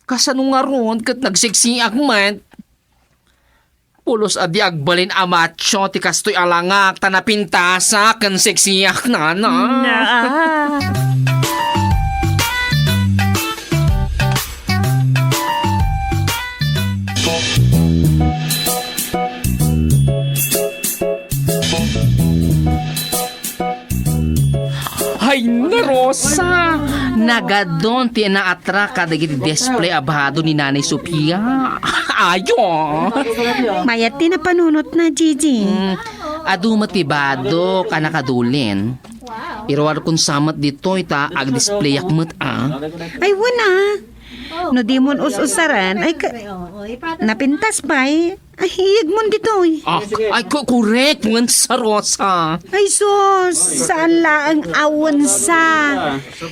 kasano ngarud ket nagseksiak met? Pulos a di agbalin a macho ti kastoy a langak ta napintasak ken seksiak, nana. Na. Hay na, Rosa! Nagadon ti naatrak kadagiti display a bado ni Nanay Sofia. Ayo! Mayat ti napanunotna, Gigi. Mm, adu met ti bado a nakadulin. Iruarkon sa met ditoy ta agdisplayak met, a. Ay, wen a. No dimon us-usaren, ay ka-, napintas pay. Ay, iyegmon ditoy. Ah, ay, ko-, korek, wen sa, Rosa. Ay, sus, saan laeng a wen sa.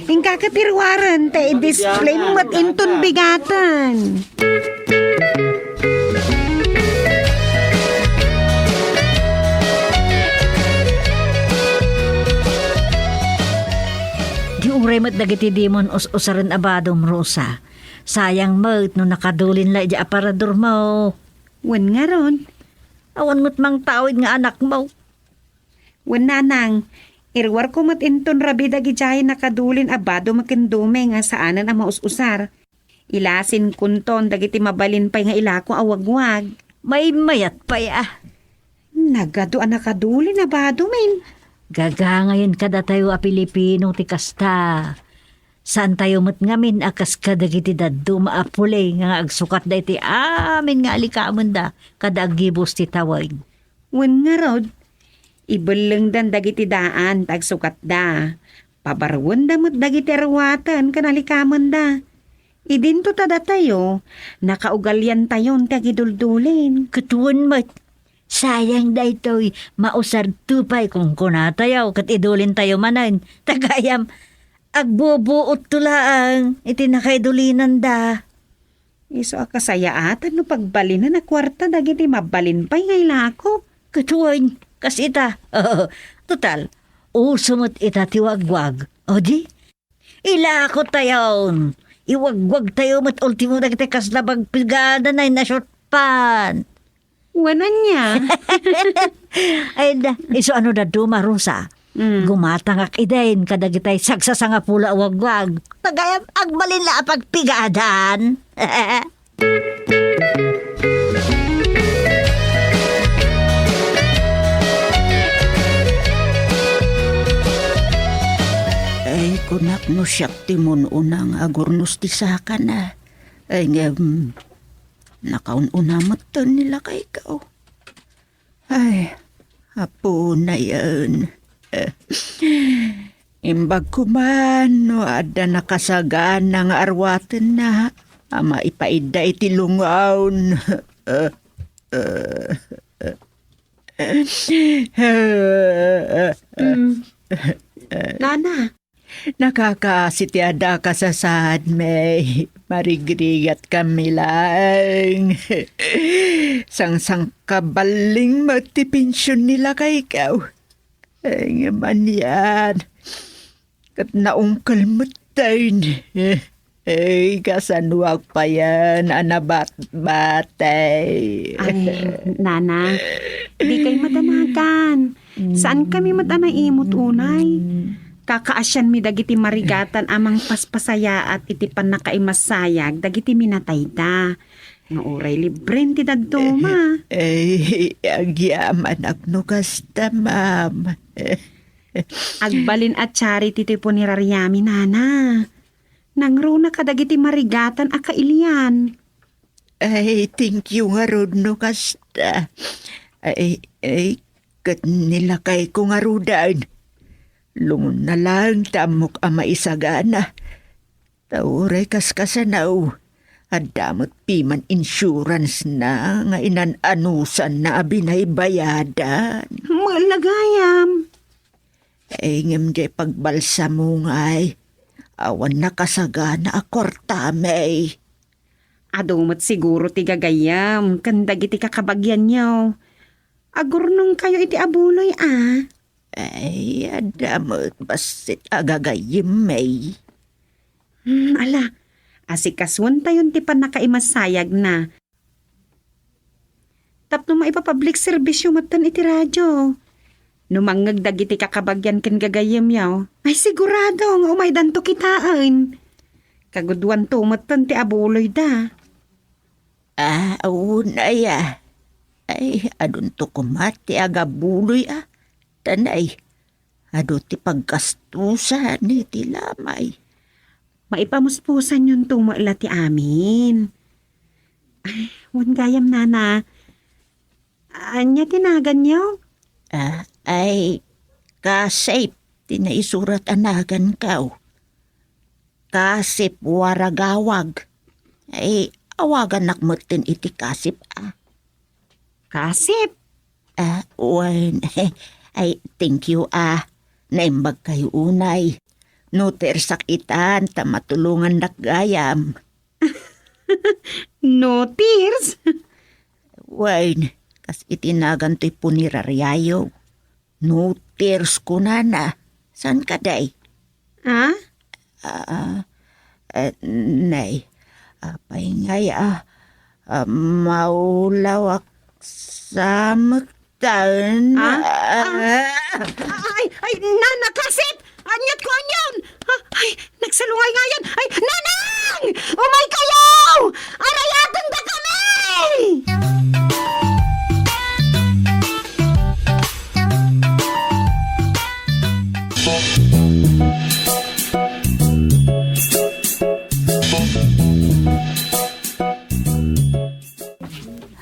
Inka ket iruaren ta i-display met inton bigaten. Di uray met dagiti dimon us-usaren a badom, Rosa. Sayang met no nakadulin la idiay aparadormo. Wen ngarud. Awan met mangtawid nga anakmo. Wen, nanang, iruarko met inton rabii dagidiay nakadulin a badom ken dumeng a saanen a maus-usar. Ilasinkonton dagiti mabalin pay nga ilako a wagwag. Maymayat pay a. Nagadu a nakadulin a badomen. Gagangayen kadatayo a Pilipino ti kasta. Saantayo met ngamin a kas kadagiti dadduma a pule nga agsukatda iti amin nga alikamenda kada aggibus ti tawen. Wen ngarud, ibellengdan dagiti daan ta agsukatda. Pabaruenda met dagiti aruaten ken alikamenda. Idinto ta datayo, nakaugaliantayon ti agiduldulin. Ket wen met, sayang daytoy, mausarto pay kunkunatayo ket idulintayo manen. Ta gayam, agbubuotto laeng iti nakaidulinanda. Isu a kasayaatan no pagbalinen a kuarta dagiti mabalin pay nga ilako. Ket wen, kas ita. Total, uso met ita ti wagwag. O di, ilakotayon. Iwagwagtayo met ultimo dagiti kasla bagpigada nay nasiutpan. Wen, ania? Ay, da, isu a no dadduma, Rosa. Mm. Gumatangak idin kadagitay sagsasangapulo a wagwag. Ta gayam agbalin la a pagpigadan. Ay, kunak no siak ti mun-una nga agurnos ti sakana. Ay, ngem, nakaun-una metten ni lakayko. Ay, apunayen. Imbag koma no adda nakasagana nga aruatenna a maipaidda iti lungawn. Mm. Nana, nakakaasi ti adda a kasasaadmi. Marigrigat kami laeng. Sangsangkaballing met ti pension ni lakayko. Ay, ngem anian. Ket naungkel met daydi. Ay, kasanoak payen a nabatbatay. Ay, nana, dikay madanagan. Saan kami met a naimut unay? Kakaasianmi dagiti marigatan a mangpaspasayaat iti pannakaimassayag dagiti minatayda. Nga uray libren ti dadduma. Eh, eh, agyamanak no kasta, ma'am. Agbalin a charity ti punerariami, nana. Nangruna kadagiti marigatan a kailian. Ay, thank you ngarud no kasta. Ay, ay, ket ni lakayko ngaruden. Lungon na laeng ti ammok a maisagana. Ta uray kaskasano, adda met piman insurance na nga inan-anusanna a binaybayadan. Mella gayam. Ay, ngem diay pagbalsamo ngay, awan nakasagana a kuartami. Adu met siguro ti gagayyem ken dagiti kakabagianyo. Agurnongkayo iti abuloy a. Ay, adda met bassit a gagayyem, May. Hmm, ala, asikasuentayon ti pannakaimasayagna. Tapno maipapublic service-yo metten iti radio. No mangngeg dagiti kakabagian ken gagayyemyo, ay sigurado nga umaydanto kitaen. Kagudwanto metten ti abuloyda. Ah, unay a. Ay, adunto koma ti agabuloy a. Tanay, adu ti paggastusan iti lamay. Maipamuspusanyonto met la ti amin. Ay, wen gayam, nana. Ania ti naganyo? Ah, ay, Kasip ti naisurat a naganko. Kasip Waragawag. Ay, awaganak metten iti Kasip a. Kasip? Ah, wen. Ay, thank you a. Naimbagkayo unay. No teersak itan ta matulongannak gayam. No tears? Wen, kas iti nagantoy punerariayo. No tears kunana. Saan ka, day? Ah? Ah, eh, nay, apay ngay a, ah, maulawak sa mektan? Ah? Ah? Ah, ay, ay, nana, Kasip! Aniat ko anian? Ah, ay, nagsalungay ngayan. Ay, Nanang! Umay kayo! Arayatenda kami!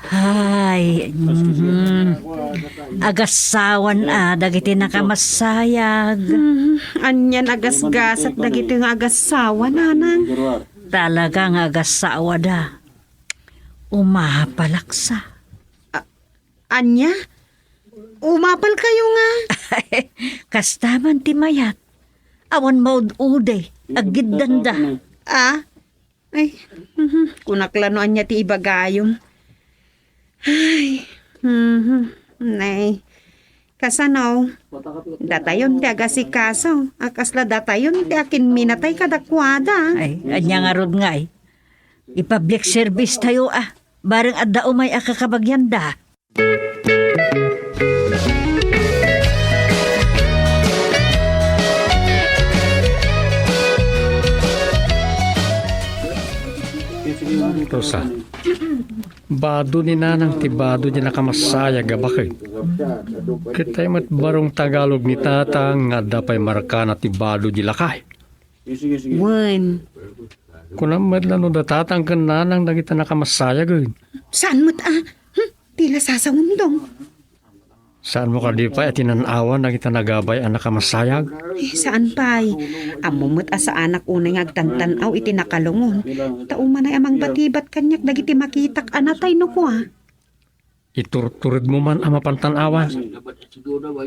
Ay, mhm. Agassawan a dagiti nakamasayag. Hmm, anian a gasgasat dagiti nga agassawa, nanang? Talaga nga agassawada. Umapalaksa. A-, ania? Umapal kayo nga? Kasta man ti mayat. Awan maud-udi, aggiddanda. Ah? Ay, mhm, kunak la no ania ti ibagayom. Ay, mhm, nay. Kasano? Datayon ti agasikaso, a kasla datayon ti akinminatay kadakuada. Ay, ania ngarud ngay? I-public service tayo, ah. Bareng adda umay a kakabagianda. Rosa, bado ni Nanang ti bado di nakamasayag a baket. Ket tay met barong Tagalog ni Tatang nga adda pay markana ti bado di lakay. Wen. Kunam met la no da Tatang ken Nanang dagita nakamasayag, eh. Saan met a? Hmm? Ti la sasawem, Dong. Saanmo kadi pay a tinan-awan dagita nagabay a nakamasayag? Eh, saan pay. Ammo met a saanak unay nga agtantan-aw iti nakalungon. Ta umanay a mangbatibat kaniak dagiti makitak a natay no kua. Iturturedmo man a mapantan-awan.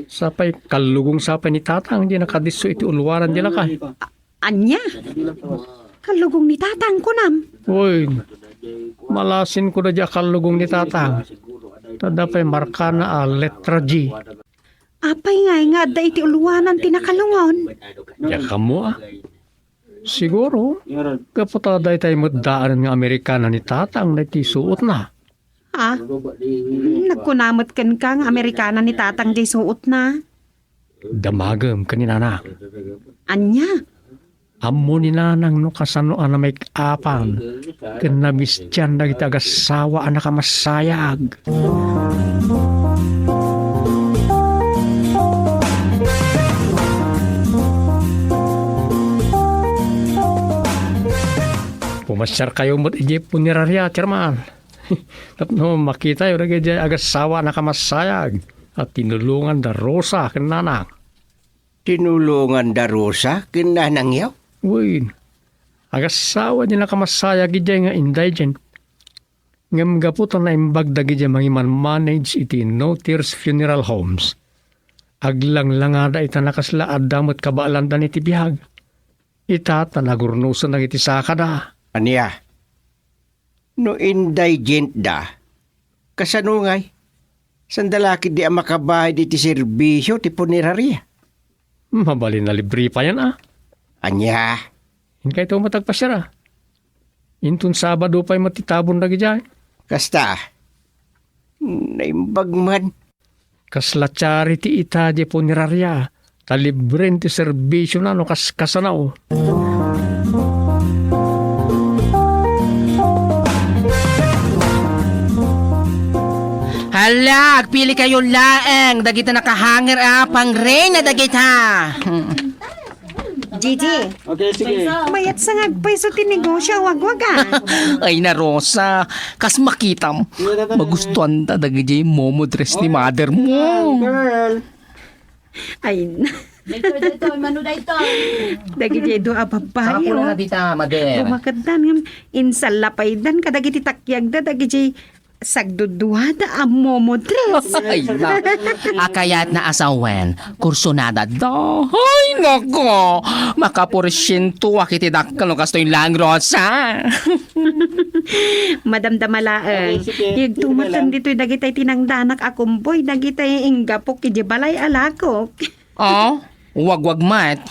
Sapay kallugong sapay ni Tatang di nakadisso iti uluaran di lakay. A-, ania? Kallugong ni Tatang, kunam? Uy, malasin ko da di a kallugong ni Tatang. Ta adda pay markana a letra G. Apay ngay nga adda iti uluanan ti nakalungon? Diak ammo, ah. Siguro, gapu ta daytay met daanen nga Amerikana ni Tatang daytoy suotna. Ah? Hmm, nagkuna met kenka nga Amerikana ni Tatang jay suotna. Damagem ken ni Nanang. Ania? Ammo ni Nanang no kasano a namake-upan ken nabistian dagiti agassawa a nakamasayag. Pumasiarkayo met idiay puneraria, Chairman. Tapno makitayo dagiti agassawa a nakamasayag a tinulongan da Rosa ken Nanang. Tinulongan da Rosa ken nanangyo? Wen. Agassawa di nakamasayag idiay nga indigent. Ngem gapu ta naimbag dagidiay mangimanmanage iti No Tears Funeral Homes, aglanglangada ita nga kasla adda met kabaelandan iti biag. Ita ta nagurnosen dagiti sakada. Ania? No indigent da, kasano ngay? Sanda la ketdi a makabayad iti serbisio ti punerarya. Mabalin a libre payen a. Ania? Inkayto met agpasiar a. Inton Sabado pay met ti tabon dagidiay. Kasta, naimbag man. Kasla charity ita diay punerarya, ta libren ti serbisiona no kaskasano. Hala, agpilikayo laeng dagiti nakahanger a pangreyna dagita. Gigi, Okay, sige. Mayat sa nga agpayso ti negosyo a wagwaga. Ay na, Rosa, kas makitam, magustuanda dagiti momo dress ni mother mo. Girl. Ay na. Daytoy, daytoy, mano daytoy? Dagiti dua a babbai, Sakuna oh. Na dita, mother. Bumakaddan ngem insallapaydan kadagiti takiagda dagiti sagduduada a momo dress. Ay, na. A kayatna a sawen, kursunada da. Ay, nako. Makaporsiento a kiti dakkel no kastoy lang, Rosa. Madamdama laeng. Okay, sige. Sige, yegto met lang. Ditoy dagitay tinangdanak a kumboy, dagitay inggapok iti balay a lakok. Oh, wagwag met.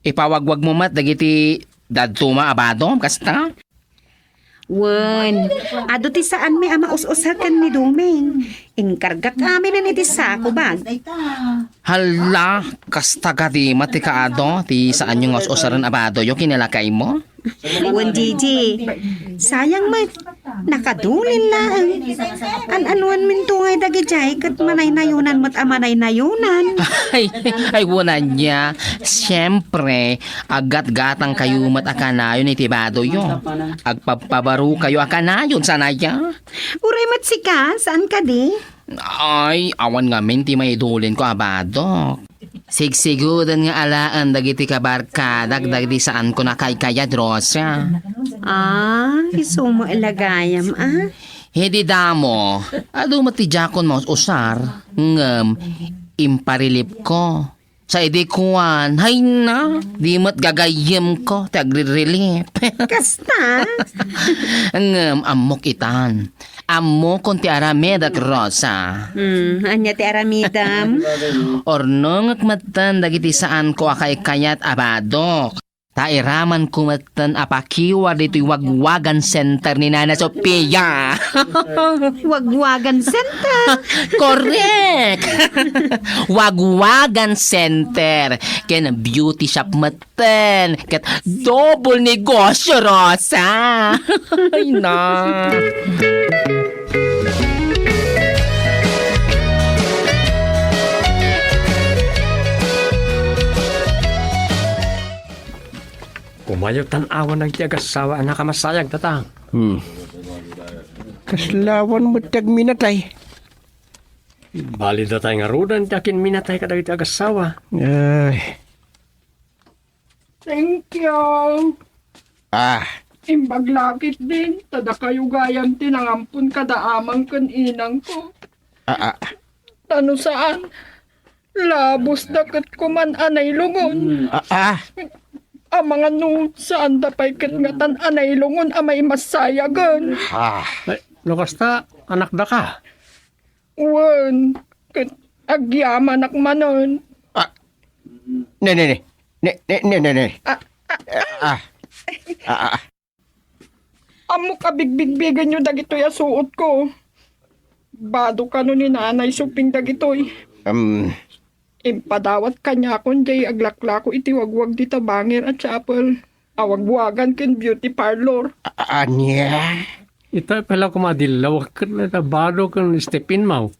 Ipawagwag mo met dagiti dadduma a badom, kasta? Wen, adu ti saanmi a maus-usar ken ni Doming. Inkargak aminen iti sako bag. Hala, kasta kadi met ti kaadu ti saanyo nga us-usaren a badoyo ken ni lakaymo? Wen, Gigi, sayang met. Nakadulin laeng. An-anuanminto ngay dagidiay ket manaynayonan met a manaynayonan. Ay, ay, wen ania. Siempre, aggatgatangkayo met a kanayon iti badoyo. Agpabpabarokayo a kanayon, saan aya? Uray met sika, saan kadi? Ay, awan ngamin ti maidulinko a badok. Sigsiguden nga alaen dagiti kabarkadak dagiti saanko a kaykayat, Rosa. Ah, isu met la gayam, a? Idi damo, adu met ti diakon maus-usar, ngem imparilipko. Sa idi kuan, hay na, di met gagayyemko ti agrirelip. Kasta? Ngem ammok itan. Ammokon ti aramidek, Rosa. Hmm, ania ti aramidem? Urnongek metten dagiti saanko a kaykayat a badok. Ta iramanko metten a pakiwar ditoy wagwagan center ni Nana Sofia. Wagwagan center? Correct! Wagwagan center. Ken beauty shop met Ten, ket double negosyo, Rosa. Ay, na. Umayo tan-awan dagiti agassawa a nakamasayag, Tatang. Hmm. Kaslawan met ti agminatay. Bali, datay ngaruden ti akinminatay kadagiti agassawa. Ay. Thank you. Ah. Imbag la ketdin, ta dakayo gayam ti nangampon kada amang ken inangko. Ah, ah. Ta no saan, labosda ket koma a nailungon. Ah, ah. Amangan no, saanda pay ket ngatan a nailungon a maimassayagen. Ah. Ay, no kasta, anakda ka? Wen, ket agyamanak manen. Ah. Ne, ne, ne. Ne, ne, ne, ne, ne. Ah, ah, ah. Ah. Ah, ah, ah. Ammok a bigbigbigenyo dagitoy a suotko. Bado kano ni Nanay Suping dagitoy. Um. Impadawat kaniakon diay aglaklako iti wagwag dita bangir a chapel. Awagwagan ken beauty parlor. A-, ania? Ita pala kumadillawak ket ita bado ken step-in mo.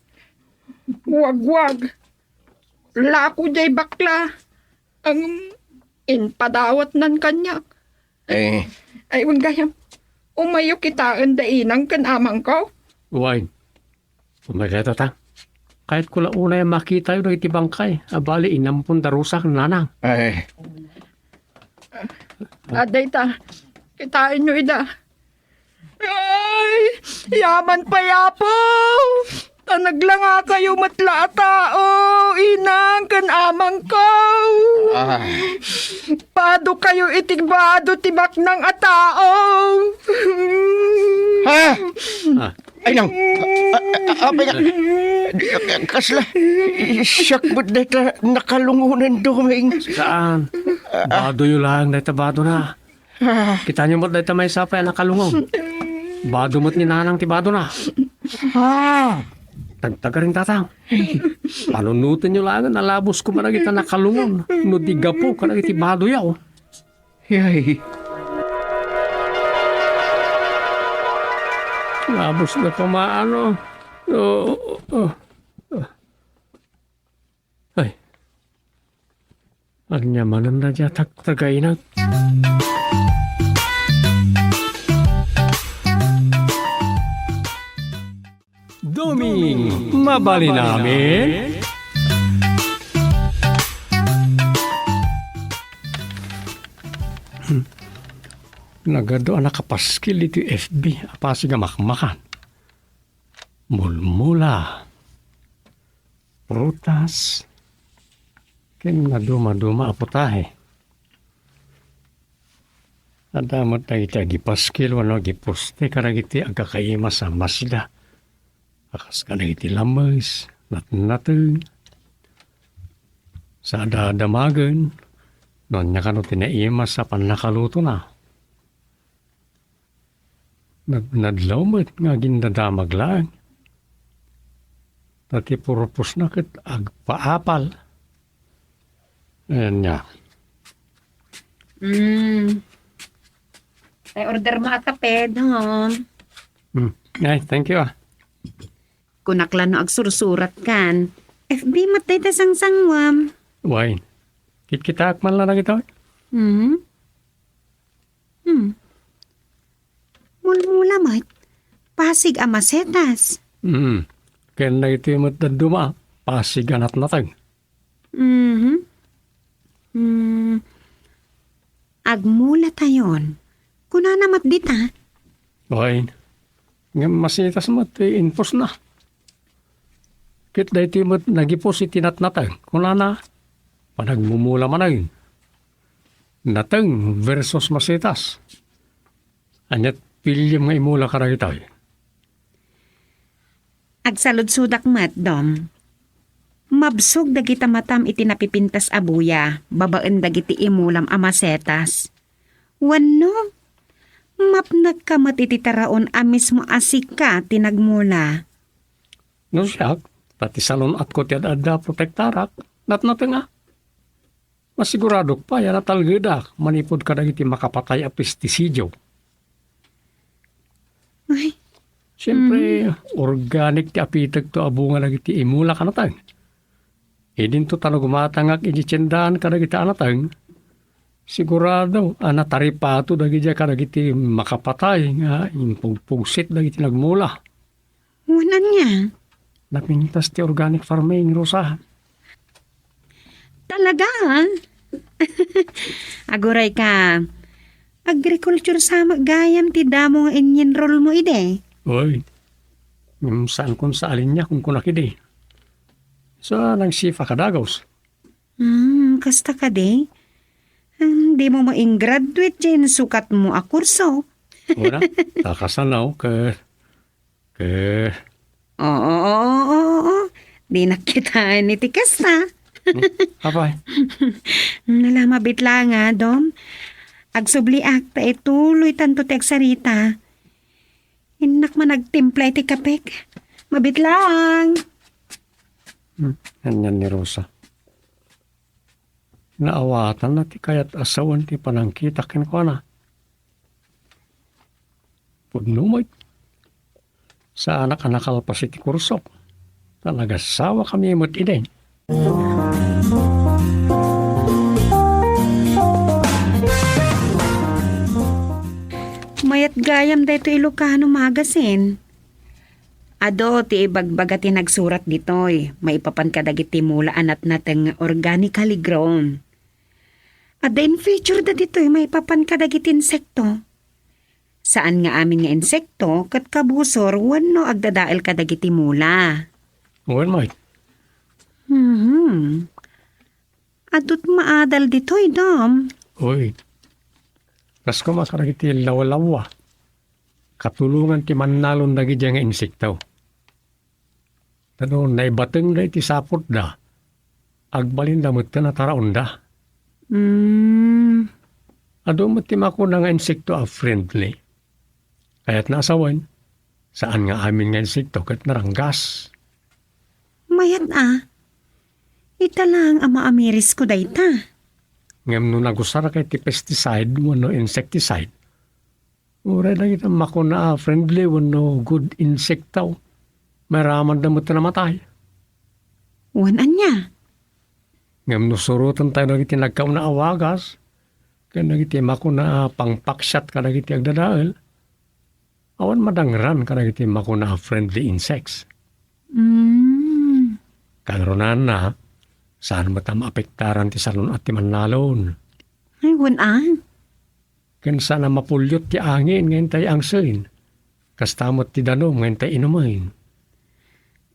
Wagwag. Lako diay bakla. Ang impadawatnan kaniak. Eh. Ay, wen gayam. Umayo kitaen da inang ken amangko. Wen. Umaykayo, Tatang. Kayatko la unay a makitayo dagiti bangkay a bali inampon da Rosa ken Nanang. Ay. Adda ita. Kitaenyo ida. Ay, yaman pay, Apo. Ta naglangakayo met la a tao, inang ken amangko. Ah. Bado kayo iti bado ti baknang a tao. Ah. Ay, nang, a-, a-, a-, apay nga, kasla, siak met dayta nakalungonen, Doming. Saan? Badoyo laeng dayta badona. Ah. Kitaenyo met dayta maysa pay a nakalungon. Bado met ni Nanang ti badona. Ah. Tagtagarin, Tatang. Panunotenyo laeng, nalabos koma dagita nakalungon no di gapu kadagiti badoyo. Yay. Labos na koma, ano? Oh, oh, oh. Ay. Ania manen dayta tagtagainak? Doming, mabalin amin? Hmm. Nagadu a nakapaskil iti F B a pasig a makmakan. Mulmula, prutas, ken nadumaduma a putahe. Adda met dagiti agipaskil wenno agiposte kadagiti agkakaimas a masida a kas kadagiti lames, natnateng, sa adda damagen no ania kano ti naimas a pannakalutona. Nagladlaw met nga agindadamag laeng. Ta ti purposna ket agpaapal. Ayan nga. Mm. Ay, order mo a kape, Dom. Mm. Ay, thank you, ah. Kunak la no agsursuratkan. F B met dayta sangsanguam. Wen. Kitkitaak man la dagitoy. Mm. Hmm. Mulmula met. Pasig a masetas. Hmm. Ken daytoy met dadduma, pasig a natnateng. Mhm. Hmm. Agmulatayon. Kunana met dita. Wen. Ngem masetas met ti impusna. Ket daytoy met nagipus iti natnateng. Kunana, panagmumula manen. Nateng versus masetas. Ania ti piliem nga imula kadagitoy? Agsaludsodak met, Dom. Mabsog dagita matam iti napipintas a buya babaen dagiti imulam a masetas. Wenno, mapnekka met iti taraon a mismo a sika ti nagmula. No siak, ta ti salun-atko ti ad-adda a protektarak, natnatenga. Masiguradok pay a natalgedak manipud kadagiti makapatay a pestisidio. Ay. Siempre, mhm, organic ti apitekto a bunga dagiti imulak a nateng. Idinto ta no gumatangak iti tiendahan kadagiti a nateng, sigurado a nataripato dagidiay kadagiti makapatay nga impugpugsit dagiti nagmula. Wen ania? Napintas ti organic farming, Rosa. Talaga? Aguray ka. Agriculture sa met gayam ti damo nga in-enroll mo idi. Oy. Ngem saan kon sa alinya kun kunak idi. Sa nagsifa ka dagus. Hmm, kasta kadi? Hmm, di mo maing-graduate diay insukat mo a kurso. Wala. Takasanaw ke, ke. Oo, oo, oo, oo. Di nakitaen iti kasta. Hmm, apay? Nala, mabit lang, ah, Dom. Agsubliak ta ituloy tanto ti agsarita. Innak man agtimpla iti kapek. Mabit lang. Hmm, anian ni Rosa. Naawatanna ti kayat a sawen ti panangkitak kenkuana. Pudno met. Saanak a nakalpas iti kursok. Ta nagasawakami met idi. Mayat gayam daytoy Ilocano Magazine. Adu ti ibagbaga ti nagsurat ditoy, maipapan kadagiti mula a natnateng nga organically grown. Adda in feature da ditoy maipapan kadagiti insekto. Saan nga amin nga insekto ket kabusor wenno agdadael kadagiti mula. Wen met. Mhm. Adut maadal ditoy, Dom. Oy. Kas koma kadagiti lawlawwa. katulongan ti mannalon dagidiay nga insekto. Ta no naibatengda iti saputda, agbalinda metten a taraonda. Mm. Adu met ti makuna nga insekto a friendly. Kayatna a sawen, saan nga amin nga insekto ket naranggas. Mayat a. Ita laeng a maamirisko dayta. Ngem no nagusarka iti pesticide wenno insecticide, uray dagiti makuna a friendly wenno good insekto, mairamanda met a namatay. Wen ania? Ngem no surotentayo dagiti nagkauna a wagas, ken dagiti makuna a pangpaksiat kadagiti agdadael, awan madangran kadagiti makuna a friendly insects. Mm. Kangrunanna, saan met a maapektaran ti salun-at ti mannalon. Ay, wen a. Ken saan a mapuliot ti angin nga intay angsen. Kasta met ti danum nga intay inumen.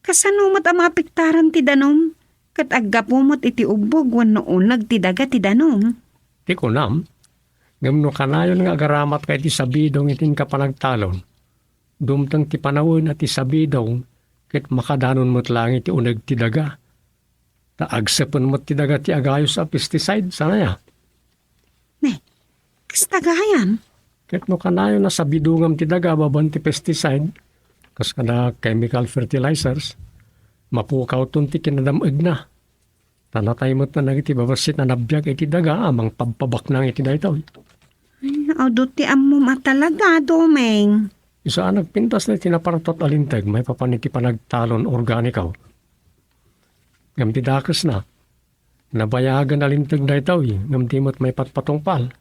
Kasano met a maapektaran ti danum? Ket aggapu met iti ubbog wenno uneg ti daga ti danum. Ti kunam, ngem no kanayon nga agaramatka iti sabidong iti inka panagtalon, dumteng ti panawen a ti sabidong ket makadanon met laeng iti uneg ti daga. Ta agsepen met ti daga ti agayos a pesticide, saan aya? Ne, kasta gayam? Ket no kanayon a sabidongam ti daga babaen ti pesticide, kas kada chemical fertilizers, mapukawton ti kinadam-egna. Ta natay met dagiti babassit a nabiag iti daga a mangpabpabaknang iti daytoy. Ay, adu ti ammom a talaga, Domeng. Isu a nagpintas na iti napartuat a linteg maipapan iti panagtalon organiko. Ngem ti dakesna, nabayagen a linteg daytoy, ngem di met maipatpatungpal.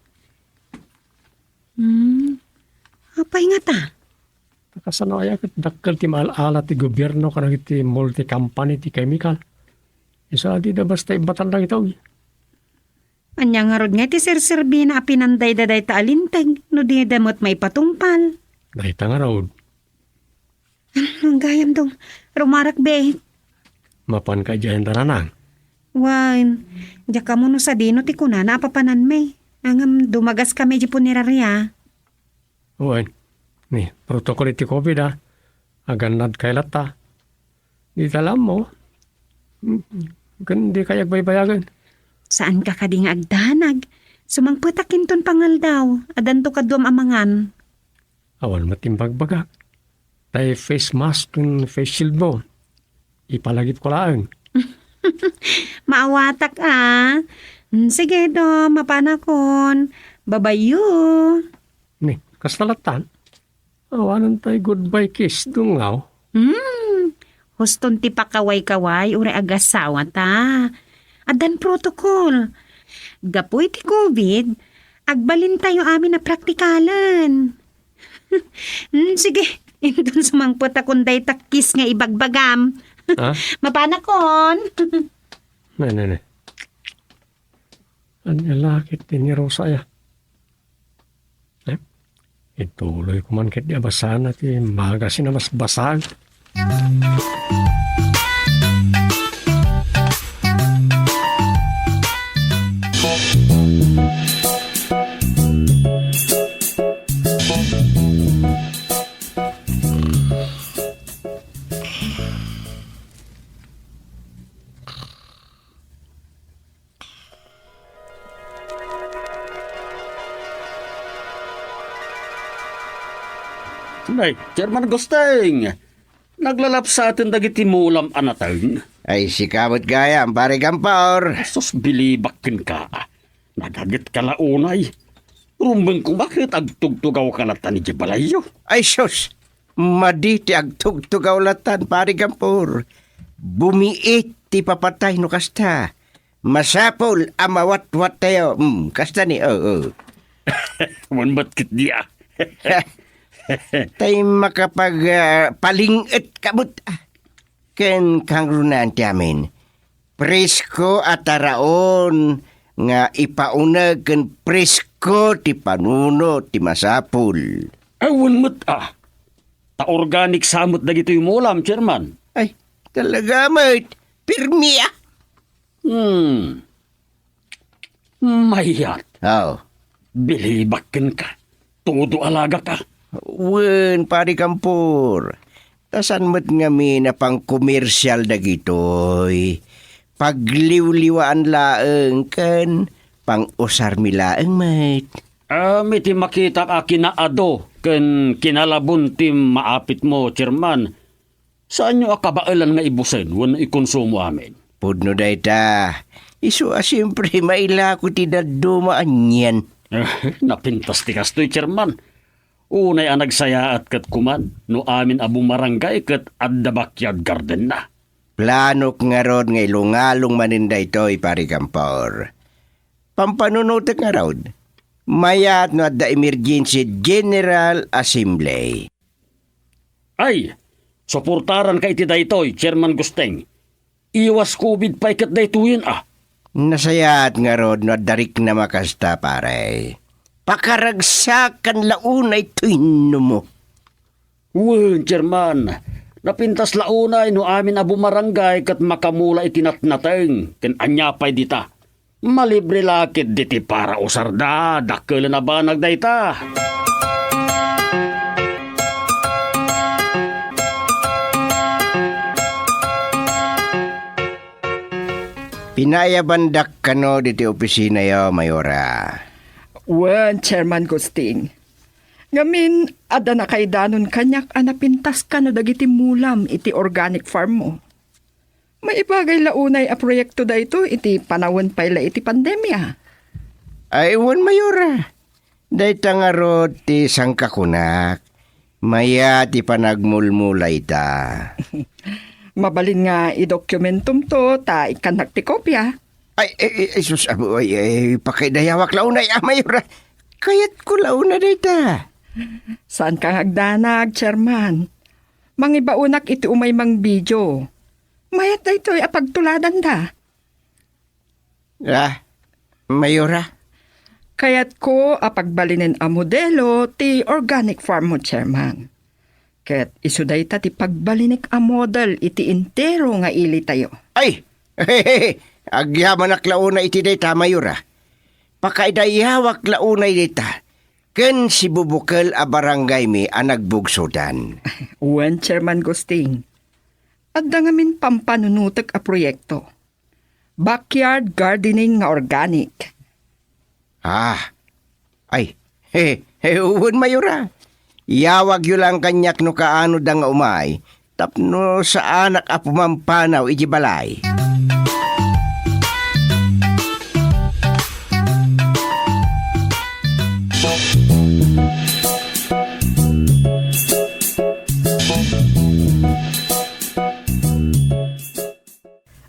Hmm. Apay ngata? Ta kasano aya ket dakkel ti maal-ala ti gobierno kadagiti multi-company ti chemical? Isu a dida basta ibbatan dagitoy. Ania ngarud nga iti serserbina a pinandayda dayta a linteg no dida met maipatungpal? Dayta ngarud. Gayam, Dong. Rumarak, be. Mapanka idiay, Nanang? Wen, diak ammo no sadino ti kunana a papananmi. Ngem dumagaskami idiay puneraria. Wen, ni protocol iti covid, a. Agannadkay latta. Dita la ammo. Ken dikay agbaybayagen. Saanka kadi nga agdanag? Sumangpetak inton pangaldaw, addanto kaduam a mangan. Awan met imbagbagak. Tay face mask ken face shield mo. Ipalagipko laeng. Maawatak a. Mm, sige, Dom, mapanakon. Babayo. Ni, kasta lattan? Awanen tay goodbye kiss, dungaw. Hmm, huston ti pakaway-kaway, uray agassawa ta. Addan protocol. Gapu iti covid, agbalintayo amin a praktikalen. Hmm, sige, inton sumangpet a kun dayta kiss nga ibagbagam. Ha? Mapanakon. Ne, ne, ne. Ania la ket ti ni Rosa aya? Eh? Ituloy ko man ket di a basana ti magasin a basbasaen. Nay, Chairman Gusteng, naglalapsaten dagiti mulam a nateng. Ay, sika met gayam, Pare Gampor. Sus, bilibak kenka. Nagaget ka la unay. Rumbeng koma ket agtugtugawka latta idiay balayyo. Ay, sus! Madi ti agtugtugaw lattan, Pare Gampor. Bumiit ti papatay no kasta. Masapul a mawatwattayo. Mm, kasta ni, oo. Wen met ketdi a. Tay makapag, ah, paling-etka met, ah. Ken kangrunaan ti amin. Presko a taraon nga ipauneg ken presko ti panuno ti masapul. Awan met a. Ta organic sa met dagitoy mulam, Chairman. Ay, talaga met. Pirmi a. Hmm. Mayat. Aw. Bilibak kenka. Todo alagaka. Wen, Pari Kampor. Ta saan met ngamin a pangkomersial dagitoy. Pagliwliwaan laeng ken pang-usarmi laeng met. Amin ti makitak a kinaado ken kinalabon ti maapitmo, Chairman. Saanyo a kabaelan nga ibusen wenno ikonsumo amin? Pudno dayta. Isu a siempre mailako ti dadduma anian. Napintas ti kastoy, Chairman. Unay a nagsayaat ket kuman no amin a bumarangay ket adda backyard gardenna. Planok ngarud nga ilungalong manen daytoy, Pari Kampor. Pampanunotek ngarud, mayat no adda emergency general assembly. Ay, suportaranka iti daytoy, Chairman Gusteng. Iwas covid pay ket daytoyen a. Nasayaat ngarud no adda riknam a kasta, pare. Pakaragsakan la unay toy innomo. Wen, Chairman. Napintas la unay no amin a bumarangay ket makamula iti natnateng ken ania pay dita. Malibre la ketdi ti para usarda, dakkelen a banag dayta. Pinayabandak kano diti opisinayo, Mayora. Wen, Chairman Gusting. Ngamin, adda nakaidanon kaniak a napintas kano dagiti mulam iti organic farm mo. Maibagay la unay a proyekto daytoy iti panawen pay la iti pandemia. Ay, wen, Mayora. Dayta ngarud ti sangkakunak. Mayat ti panagmulmula ita. Mabalin nga idokumentomto ta ikkannak ti kopia. Ay, ay, ay, ay, sus, abo, ay, ay, pakaidayawak la unay, a, Mayora. Kayatko la una dayta. Saanka nga agdanag, Chairman. Mangibaonak iti umay mangbidio. Mayat daytoy a pagtuladanda. Ah, Mayora? Kayatko a pagbalinen a modelo ti organic farm mo, Chairman. Ket isu dayta ti pagbalinek a model iti entero nga ilitayo. Ay! Agyamanak la unay iti dayta, Mayora. Pakaidayawak la unay dayta ken sibubukel a barangaymi a nagbugsodan. Wen, Chairman Gusting. Adda ngamin pampanunotek a proyekto. Backyard gardening nga organic. Ah. Ay, he, he, wen, Mayora. Iyawagyo lang kaniak no kaano da nga umay, tapno saanak a pumampanaw iti balay.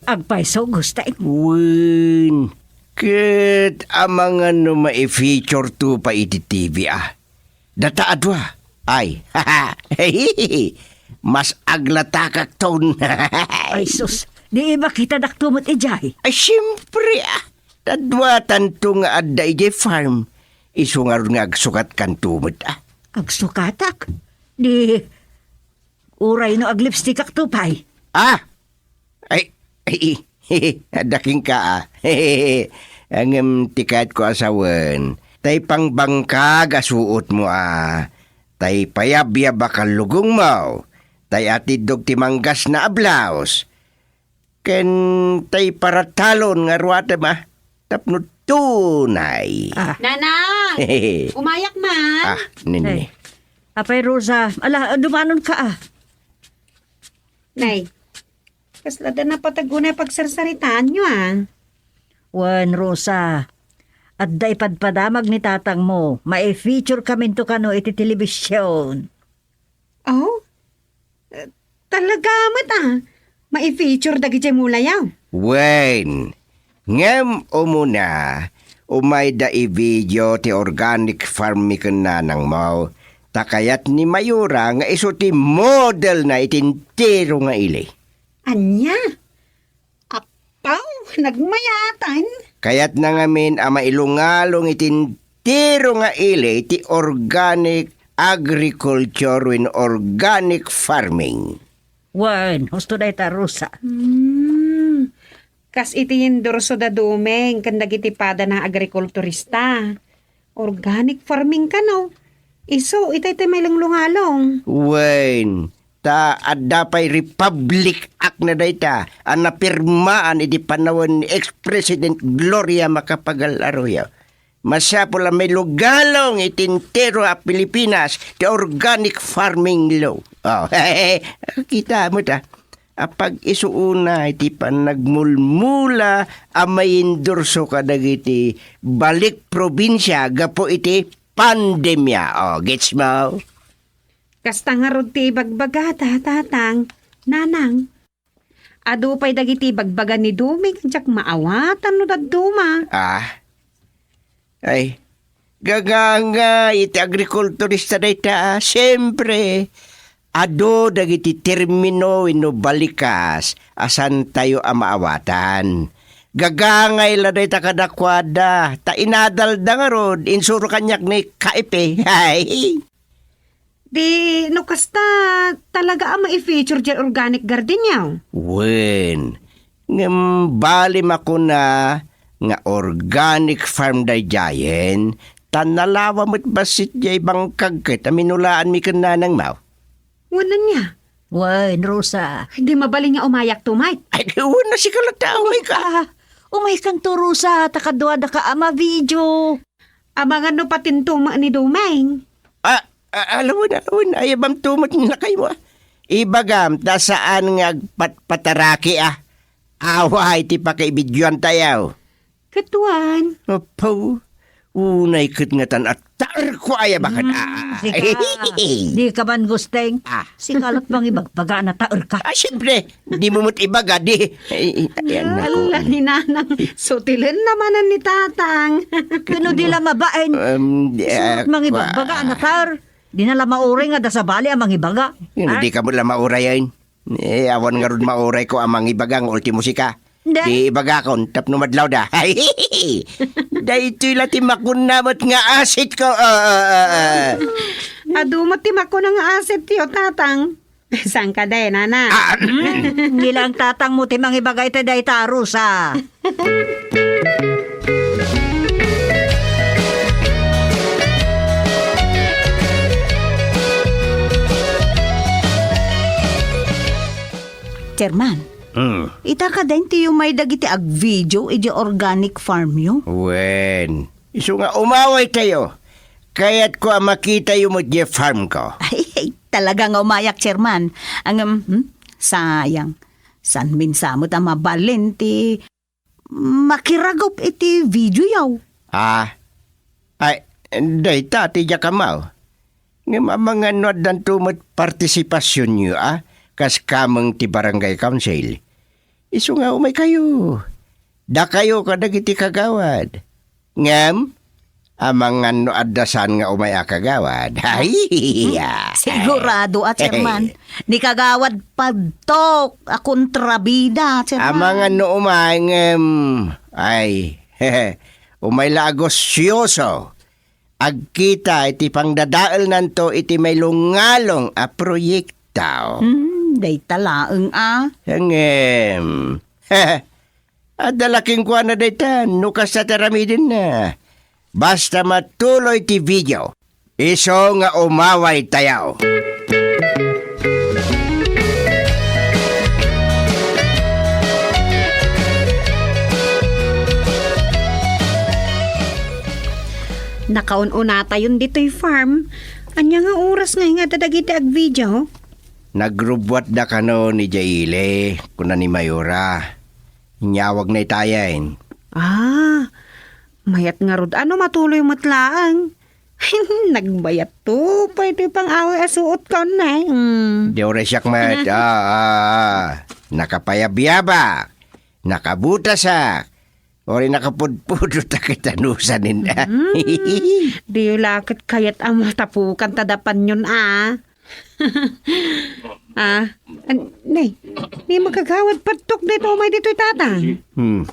Agpayso, Gusteng. Wen, ket amangan no mai-feature to pay iti T V, a. Data a dua. Ay, mas aglatakakton. Ay, sus, di iba kitadakto met idiay? Ay, siempre, a. Taduatanto nga adda idiay farm. Isu ngarud nga agsukatkanto met, a. Agsukatak? Di, uray no aglipstickakto pay. Ah! Ay, ay, adda kenka, a. Ngem ti kayatko a sawen, tay pangbangkag a suotmo, a. Tay payabyab a kallugongmo. Tay atiddog ti manggasna a blouse. Ken tay paratalon nga ruatem, a. Tapno tunay. Ah. Nana! Umayak man! Ah, nini. Ay. Apay, Rosa, ala, dumanonka, a. Nay, kasla da napatag unay pagsarsaritaanyo, a. Wen, Rosa, adda ipadpadamag ni tatangmo, mai-feature kaminto kano iti telebision. Oh? Eh, talaga met, a. Mai-feature dagiti mulayaw. Wen, ngem umuna, umayda i-video ti organic farm mi ken nanangmo, ta kayat ni Mayora nga isu ti modelna iti entero nga ili. Ania? Apaw, nagmayatan. Kayatna ngamin a mailungalong iti entero nga ili ti organic agriculture wen organic farming. Wen, husto dayta, Rosa. Hmm. Kas iti endorso da Dumeng ken dagiti padana nga agrikulturista. Organic farming kano. Isu, itay ti mailungalung. Wen, ta adda pay Republic Act na dayta a napirmaan idi panawen ni Ex-President Gloria Macapagal Arroyo. Masapul a mailungalung iti entero a Pilipinas ti organic farming law. Oh, kita mo ta. Apag-isu unay ti panagmulmula a maindorso kadagiti balik probinsia gapu iti pandemia. Oh, gets mo? Kasta ngarud ti ibagbagada, Tatang, Nanang. Adu pay dagiti ibagbaga ni Doming a diak maawatan no dadduma. Ah? Ay, gagangay iti agrikulturista dayta, siempre. Adu dagiti termino wenno balikas a saantayo a maawatan. Gagangay la dayta kadakuada, ta inadalda ngarud, insuro kaniak ni Kaipe. Ay! Di, no kasta, talaga a mai-feature diay organic garden yaw? Wen, ngem bali makuna nga organic farm daydiayen, ta nalawa met bassit diay bangkag ket a minulaanmi ken nanangmo. Wen ania? Wen, Rosa. Di mabalin nga umayak to, Mike. Ay, wen, nasika latta, umayka. Ah, umaykanto, Rosa, ta kaduadaka a ma-video. Amangan no patinto met ni Doming. Ah, ah, alawen, alawen, ayabamto met lakaymo, ah. Ibagam, ta saan nga agpatpataraki, ah. Awa iti pakaibidyoantayo. Katuan. Apo, unay ket ngatan a taerko aya baket, ah, ah, ah. Sika, dika man gusteng. Ah. Sika la't mangibagbaga a nataerka. Ah, siyempre, dimo met ibaga, di. Ay, ay, ay, naku. Ala ni Nanang, sutilen na manen ni Tatang. Kuno di la mabain. Um, di, Isu met ah, mangibagbaga a nataer. Di na la mauray nga adda sabali a mangibaga. Kuno di ka met la mauray, ay. Eh, awan ngarud maurayko a mangibaga nga ultimo sika. Di. Di ibagakon, tapno madlawda. Daytoy la ti makuna met nga assetko. Ah, ah, ah, ah. Adu met ti makuna nga assetyo, Tatang. Saan ka, de, Nana? Ah, mm, ngilang tatangmo ti mangibaga iti dayta, Rosa. Chairman, hmm, ita kadi ti umay dagiti agvideo iti organic farmyo? Wen, isu nga umawaytayo. Kayatko a makitayo met diay farmko. Ay, talaga nga umayak, Chairman. Ngem, hmm, sayang. Saanmin sa met a mabalin ti makiragop iti videoyo. Ah, ay, dayta ti diak ammo. Ngem amangan no addanto met partisipasionyo, a, kas kameng ti barangay council. Isu nga umaykayo. Dakayo kadagiti kagawad. Ngem, amangan no adda saan nga umay a kagawad. Ay, hmm, ya. Sigurado a, Chairman. Ni kagawad padtok a kontrabida, Chairman. Amangan no umay, ngem, ay, umay la a gusyoso. Agkita iti pangdadaelnanto iti mailungalung a proyekto. Hmm, dayta laeng a. Ngem, adda la kenkuana dayta, no kasta ti aramidenna. Basta matuloy ti video. Isu nga umawaytayo. Nakaun-unatayon ditoy farm. Ania nga oras nga ingadda dagiti agvideo? Nagrubbuatda kano ni Jaile, kuna ni Mayora. Inyawagna itayen. Ah, mayat ngarud a no matuloy met laeng. Nagbayat to pay ti pang-away a suot ko, ne? Mm. Di uray siak met. Ah, ah, ah. Nakapayabyabak. Nakabutasak. Uray nakapudpudot a kitanusanin. Mm. Diyo la ket kayat a matapukan ta dapanyon, a. Ah, an-, ne, ni makagawad padtok dayta umay ditoy, Tatang. Hmm.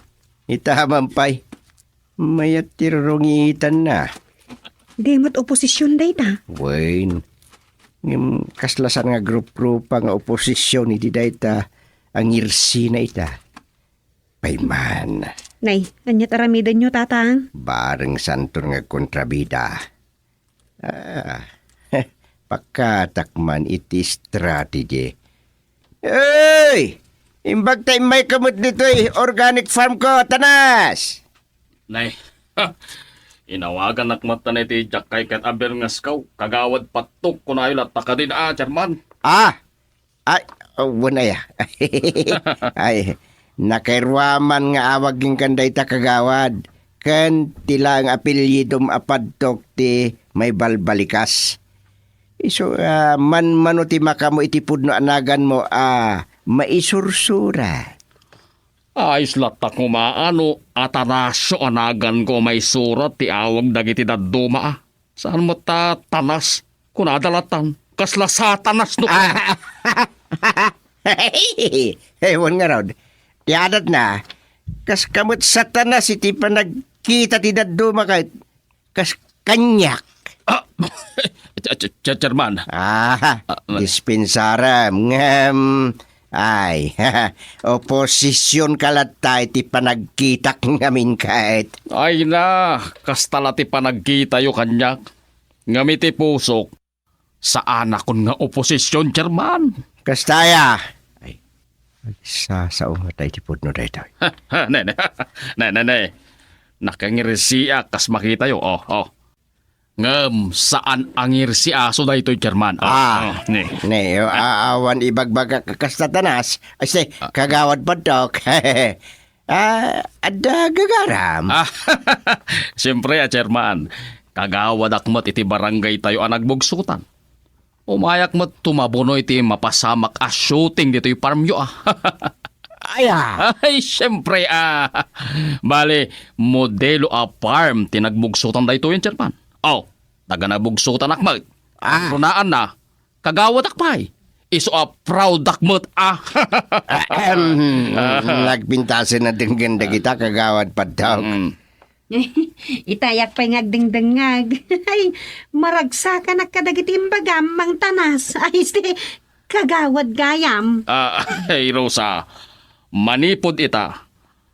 Ita man pay. Mayat ti rurungitanna. Di met oposision dayta. Wen. Ngem kasla saan nga grup-grupa nga oposision iti dayta a ngirsina ita. Pay man. Nay, aniat aramidenyo, Tatang? Bareng santon nga agkontrabida. Ah, Akkatak man iti strategy. Ey! Imbag ta immayka met ditoy organic farm ko, Tanas! Nay, inawaganak met ta iti diak kayat a birngasko, Kagawad Pattok, kunayo latta kadin a, Chairman. Ah! Ay, oh, wen aya. Ay, nakairuaman nga awag kenka dayta, Kagawad. Ken ti laeng apelyidom a Pattok ti maibalbalikas. Isu, ah, manmano ti makamo iti pudno a naganmo a maisursura. Ayos latta koma no Atanasio a naganko a maisurat ti awag dagiti dadduma, a. Saan met ta Tanas, kunada lattan. Kasla Satanas no. Ah, ewan ngarud. Ti adatna, kas ka met Satanas iti panagkita ti dadduma ket kas kaniak. Ah, Ch-, ch-, ch-, Chairman. Ah, ah, ma- dispensarem, ngem, ay, oposisionka latta iti panagkitak ngamin ket. Ay na, kasta la ti panagkitayo kaniak. Ngem iti pusok, saanakon nga oposision, Chairman. Kasta aya. Ay, agsasao nga tayo ti pudno daytoy. Ne, ne. Ne, ne, ne. Nakangirsiak kas makitayo. Oh, oh. Ngem saan a ngirsiaso daytoy, Chairman. Oh, ah, oh, ne. Ne, a-, awan ibagbagak a kasta Tanas. Ay, si, ah, Kagawad Pattok. Ah, adda gagaram. Ah, siyempre, a Chairman, kagawadak met iti barangay tayo a nagbugsotan. Umayak met tumabuno iti mapasamak a shooting ditoy farmyo, a. Aya? Ay, siyempre, a. Bali, modelo a farm ti nagbugsotan daytoy, Chairman. Oh, taga nagbugsotanak met. Ah. Runaanna, kagawadak pay. Isu a proud ak met, a. Ahem. Nagpintasen a denggen dagita, Kagawad Pattok. Mm. Itayak pay nga agdengdengngag. Ay, maragsakanak kadagiti imbagam, Mang Tanas. Ay, si Kagawad gayam. Ah, ay, Rosa, manipud ita,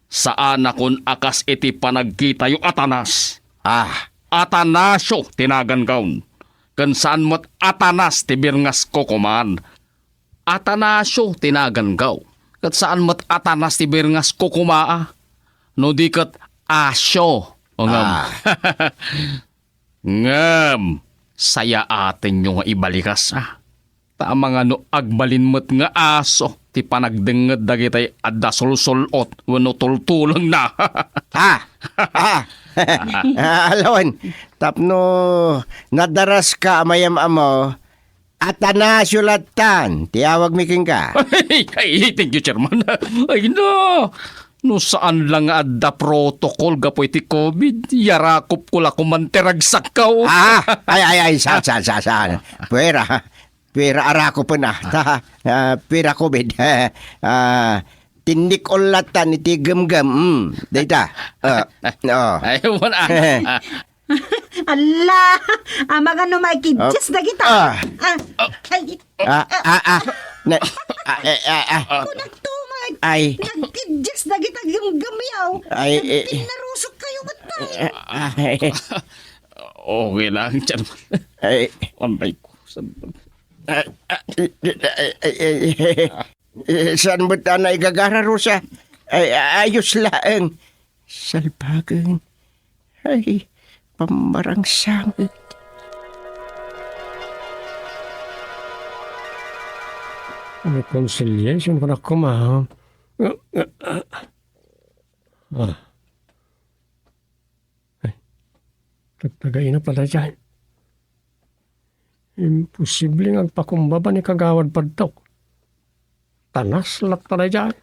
saanakon a kas iti panagkitayo a Tanas. Ah. Atanasio ti nagankaon. Ken saan met Atanas ti birngasko koman. Atanasio ti nagankaw. Ket saan met Atanas ti birngasko koma, a. No di ket Asio. Ngem, ah, ngem, sayaatenyo nga ibalikas, a. Ta amangan no agbalin met nga aso ti panagdengnged dagitay adda sulsul-ot wenno tultulengna. Ah! Ah! Ah, alawen, tapno nadaraska a mayam-ammo, Atanasio lattan ti awagmi kenka. Ay, ay, thank you, Chairman. Ay, no. No saan lang nga adda protocol gapu iti covid, yarakopko la koman ti ragsakko. Ah, ay, ay, ay, saan, saan, saan, saan? Puera, puera arakopen, a. Ta, ah, puera covid. Ah, tinnik-on lattan iti gemgem. Mm, dayta. Ah, oh. Ay, wala. Alla! Amangan no maikiddias dagita. Ah. Ah, ay, ah, ah, ah. Na, ah, eh, ah, ah. Kunam to, mag-, ay, nagkiddias dagita gemgem yaw. Ay, eh, eh. Nagpinnarusok kayo, ba't tayo? Ah, ah, eh. Okay lang, Chairman. Ay. Aray ko. Sab- Ah, ah, eh, eh, eh, eh, eh. Eh, saan met a naigagara, Rosa? Ay, ayos laeng. Salbagen. Ay, pammarangsanget. Reconciliation ko na kuma, ha? Ah. Ay, tagtagaina pala dyan. Imposible nga agpakumbaba ni Kagawad Padtok. Tanas latta daydiay.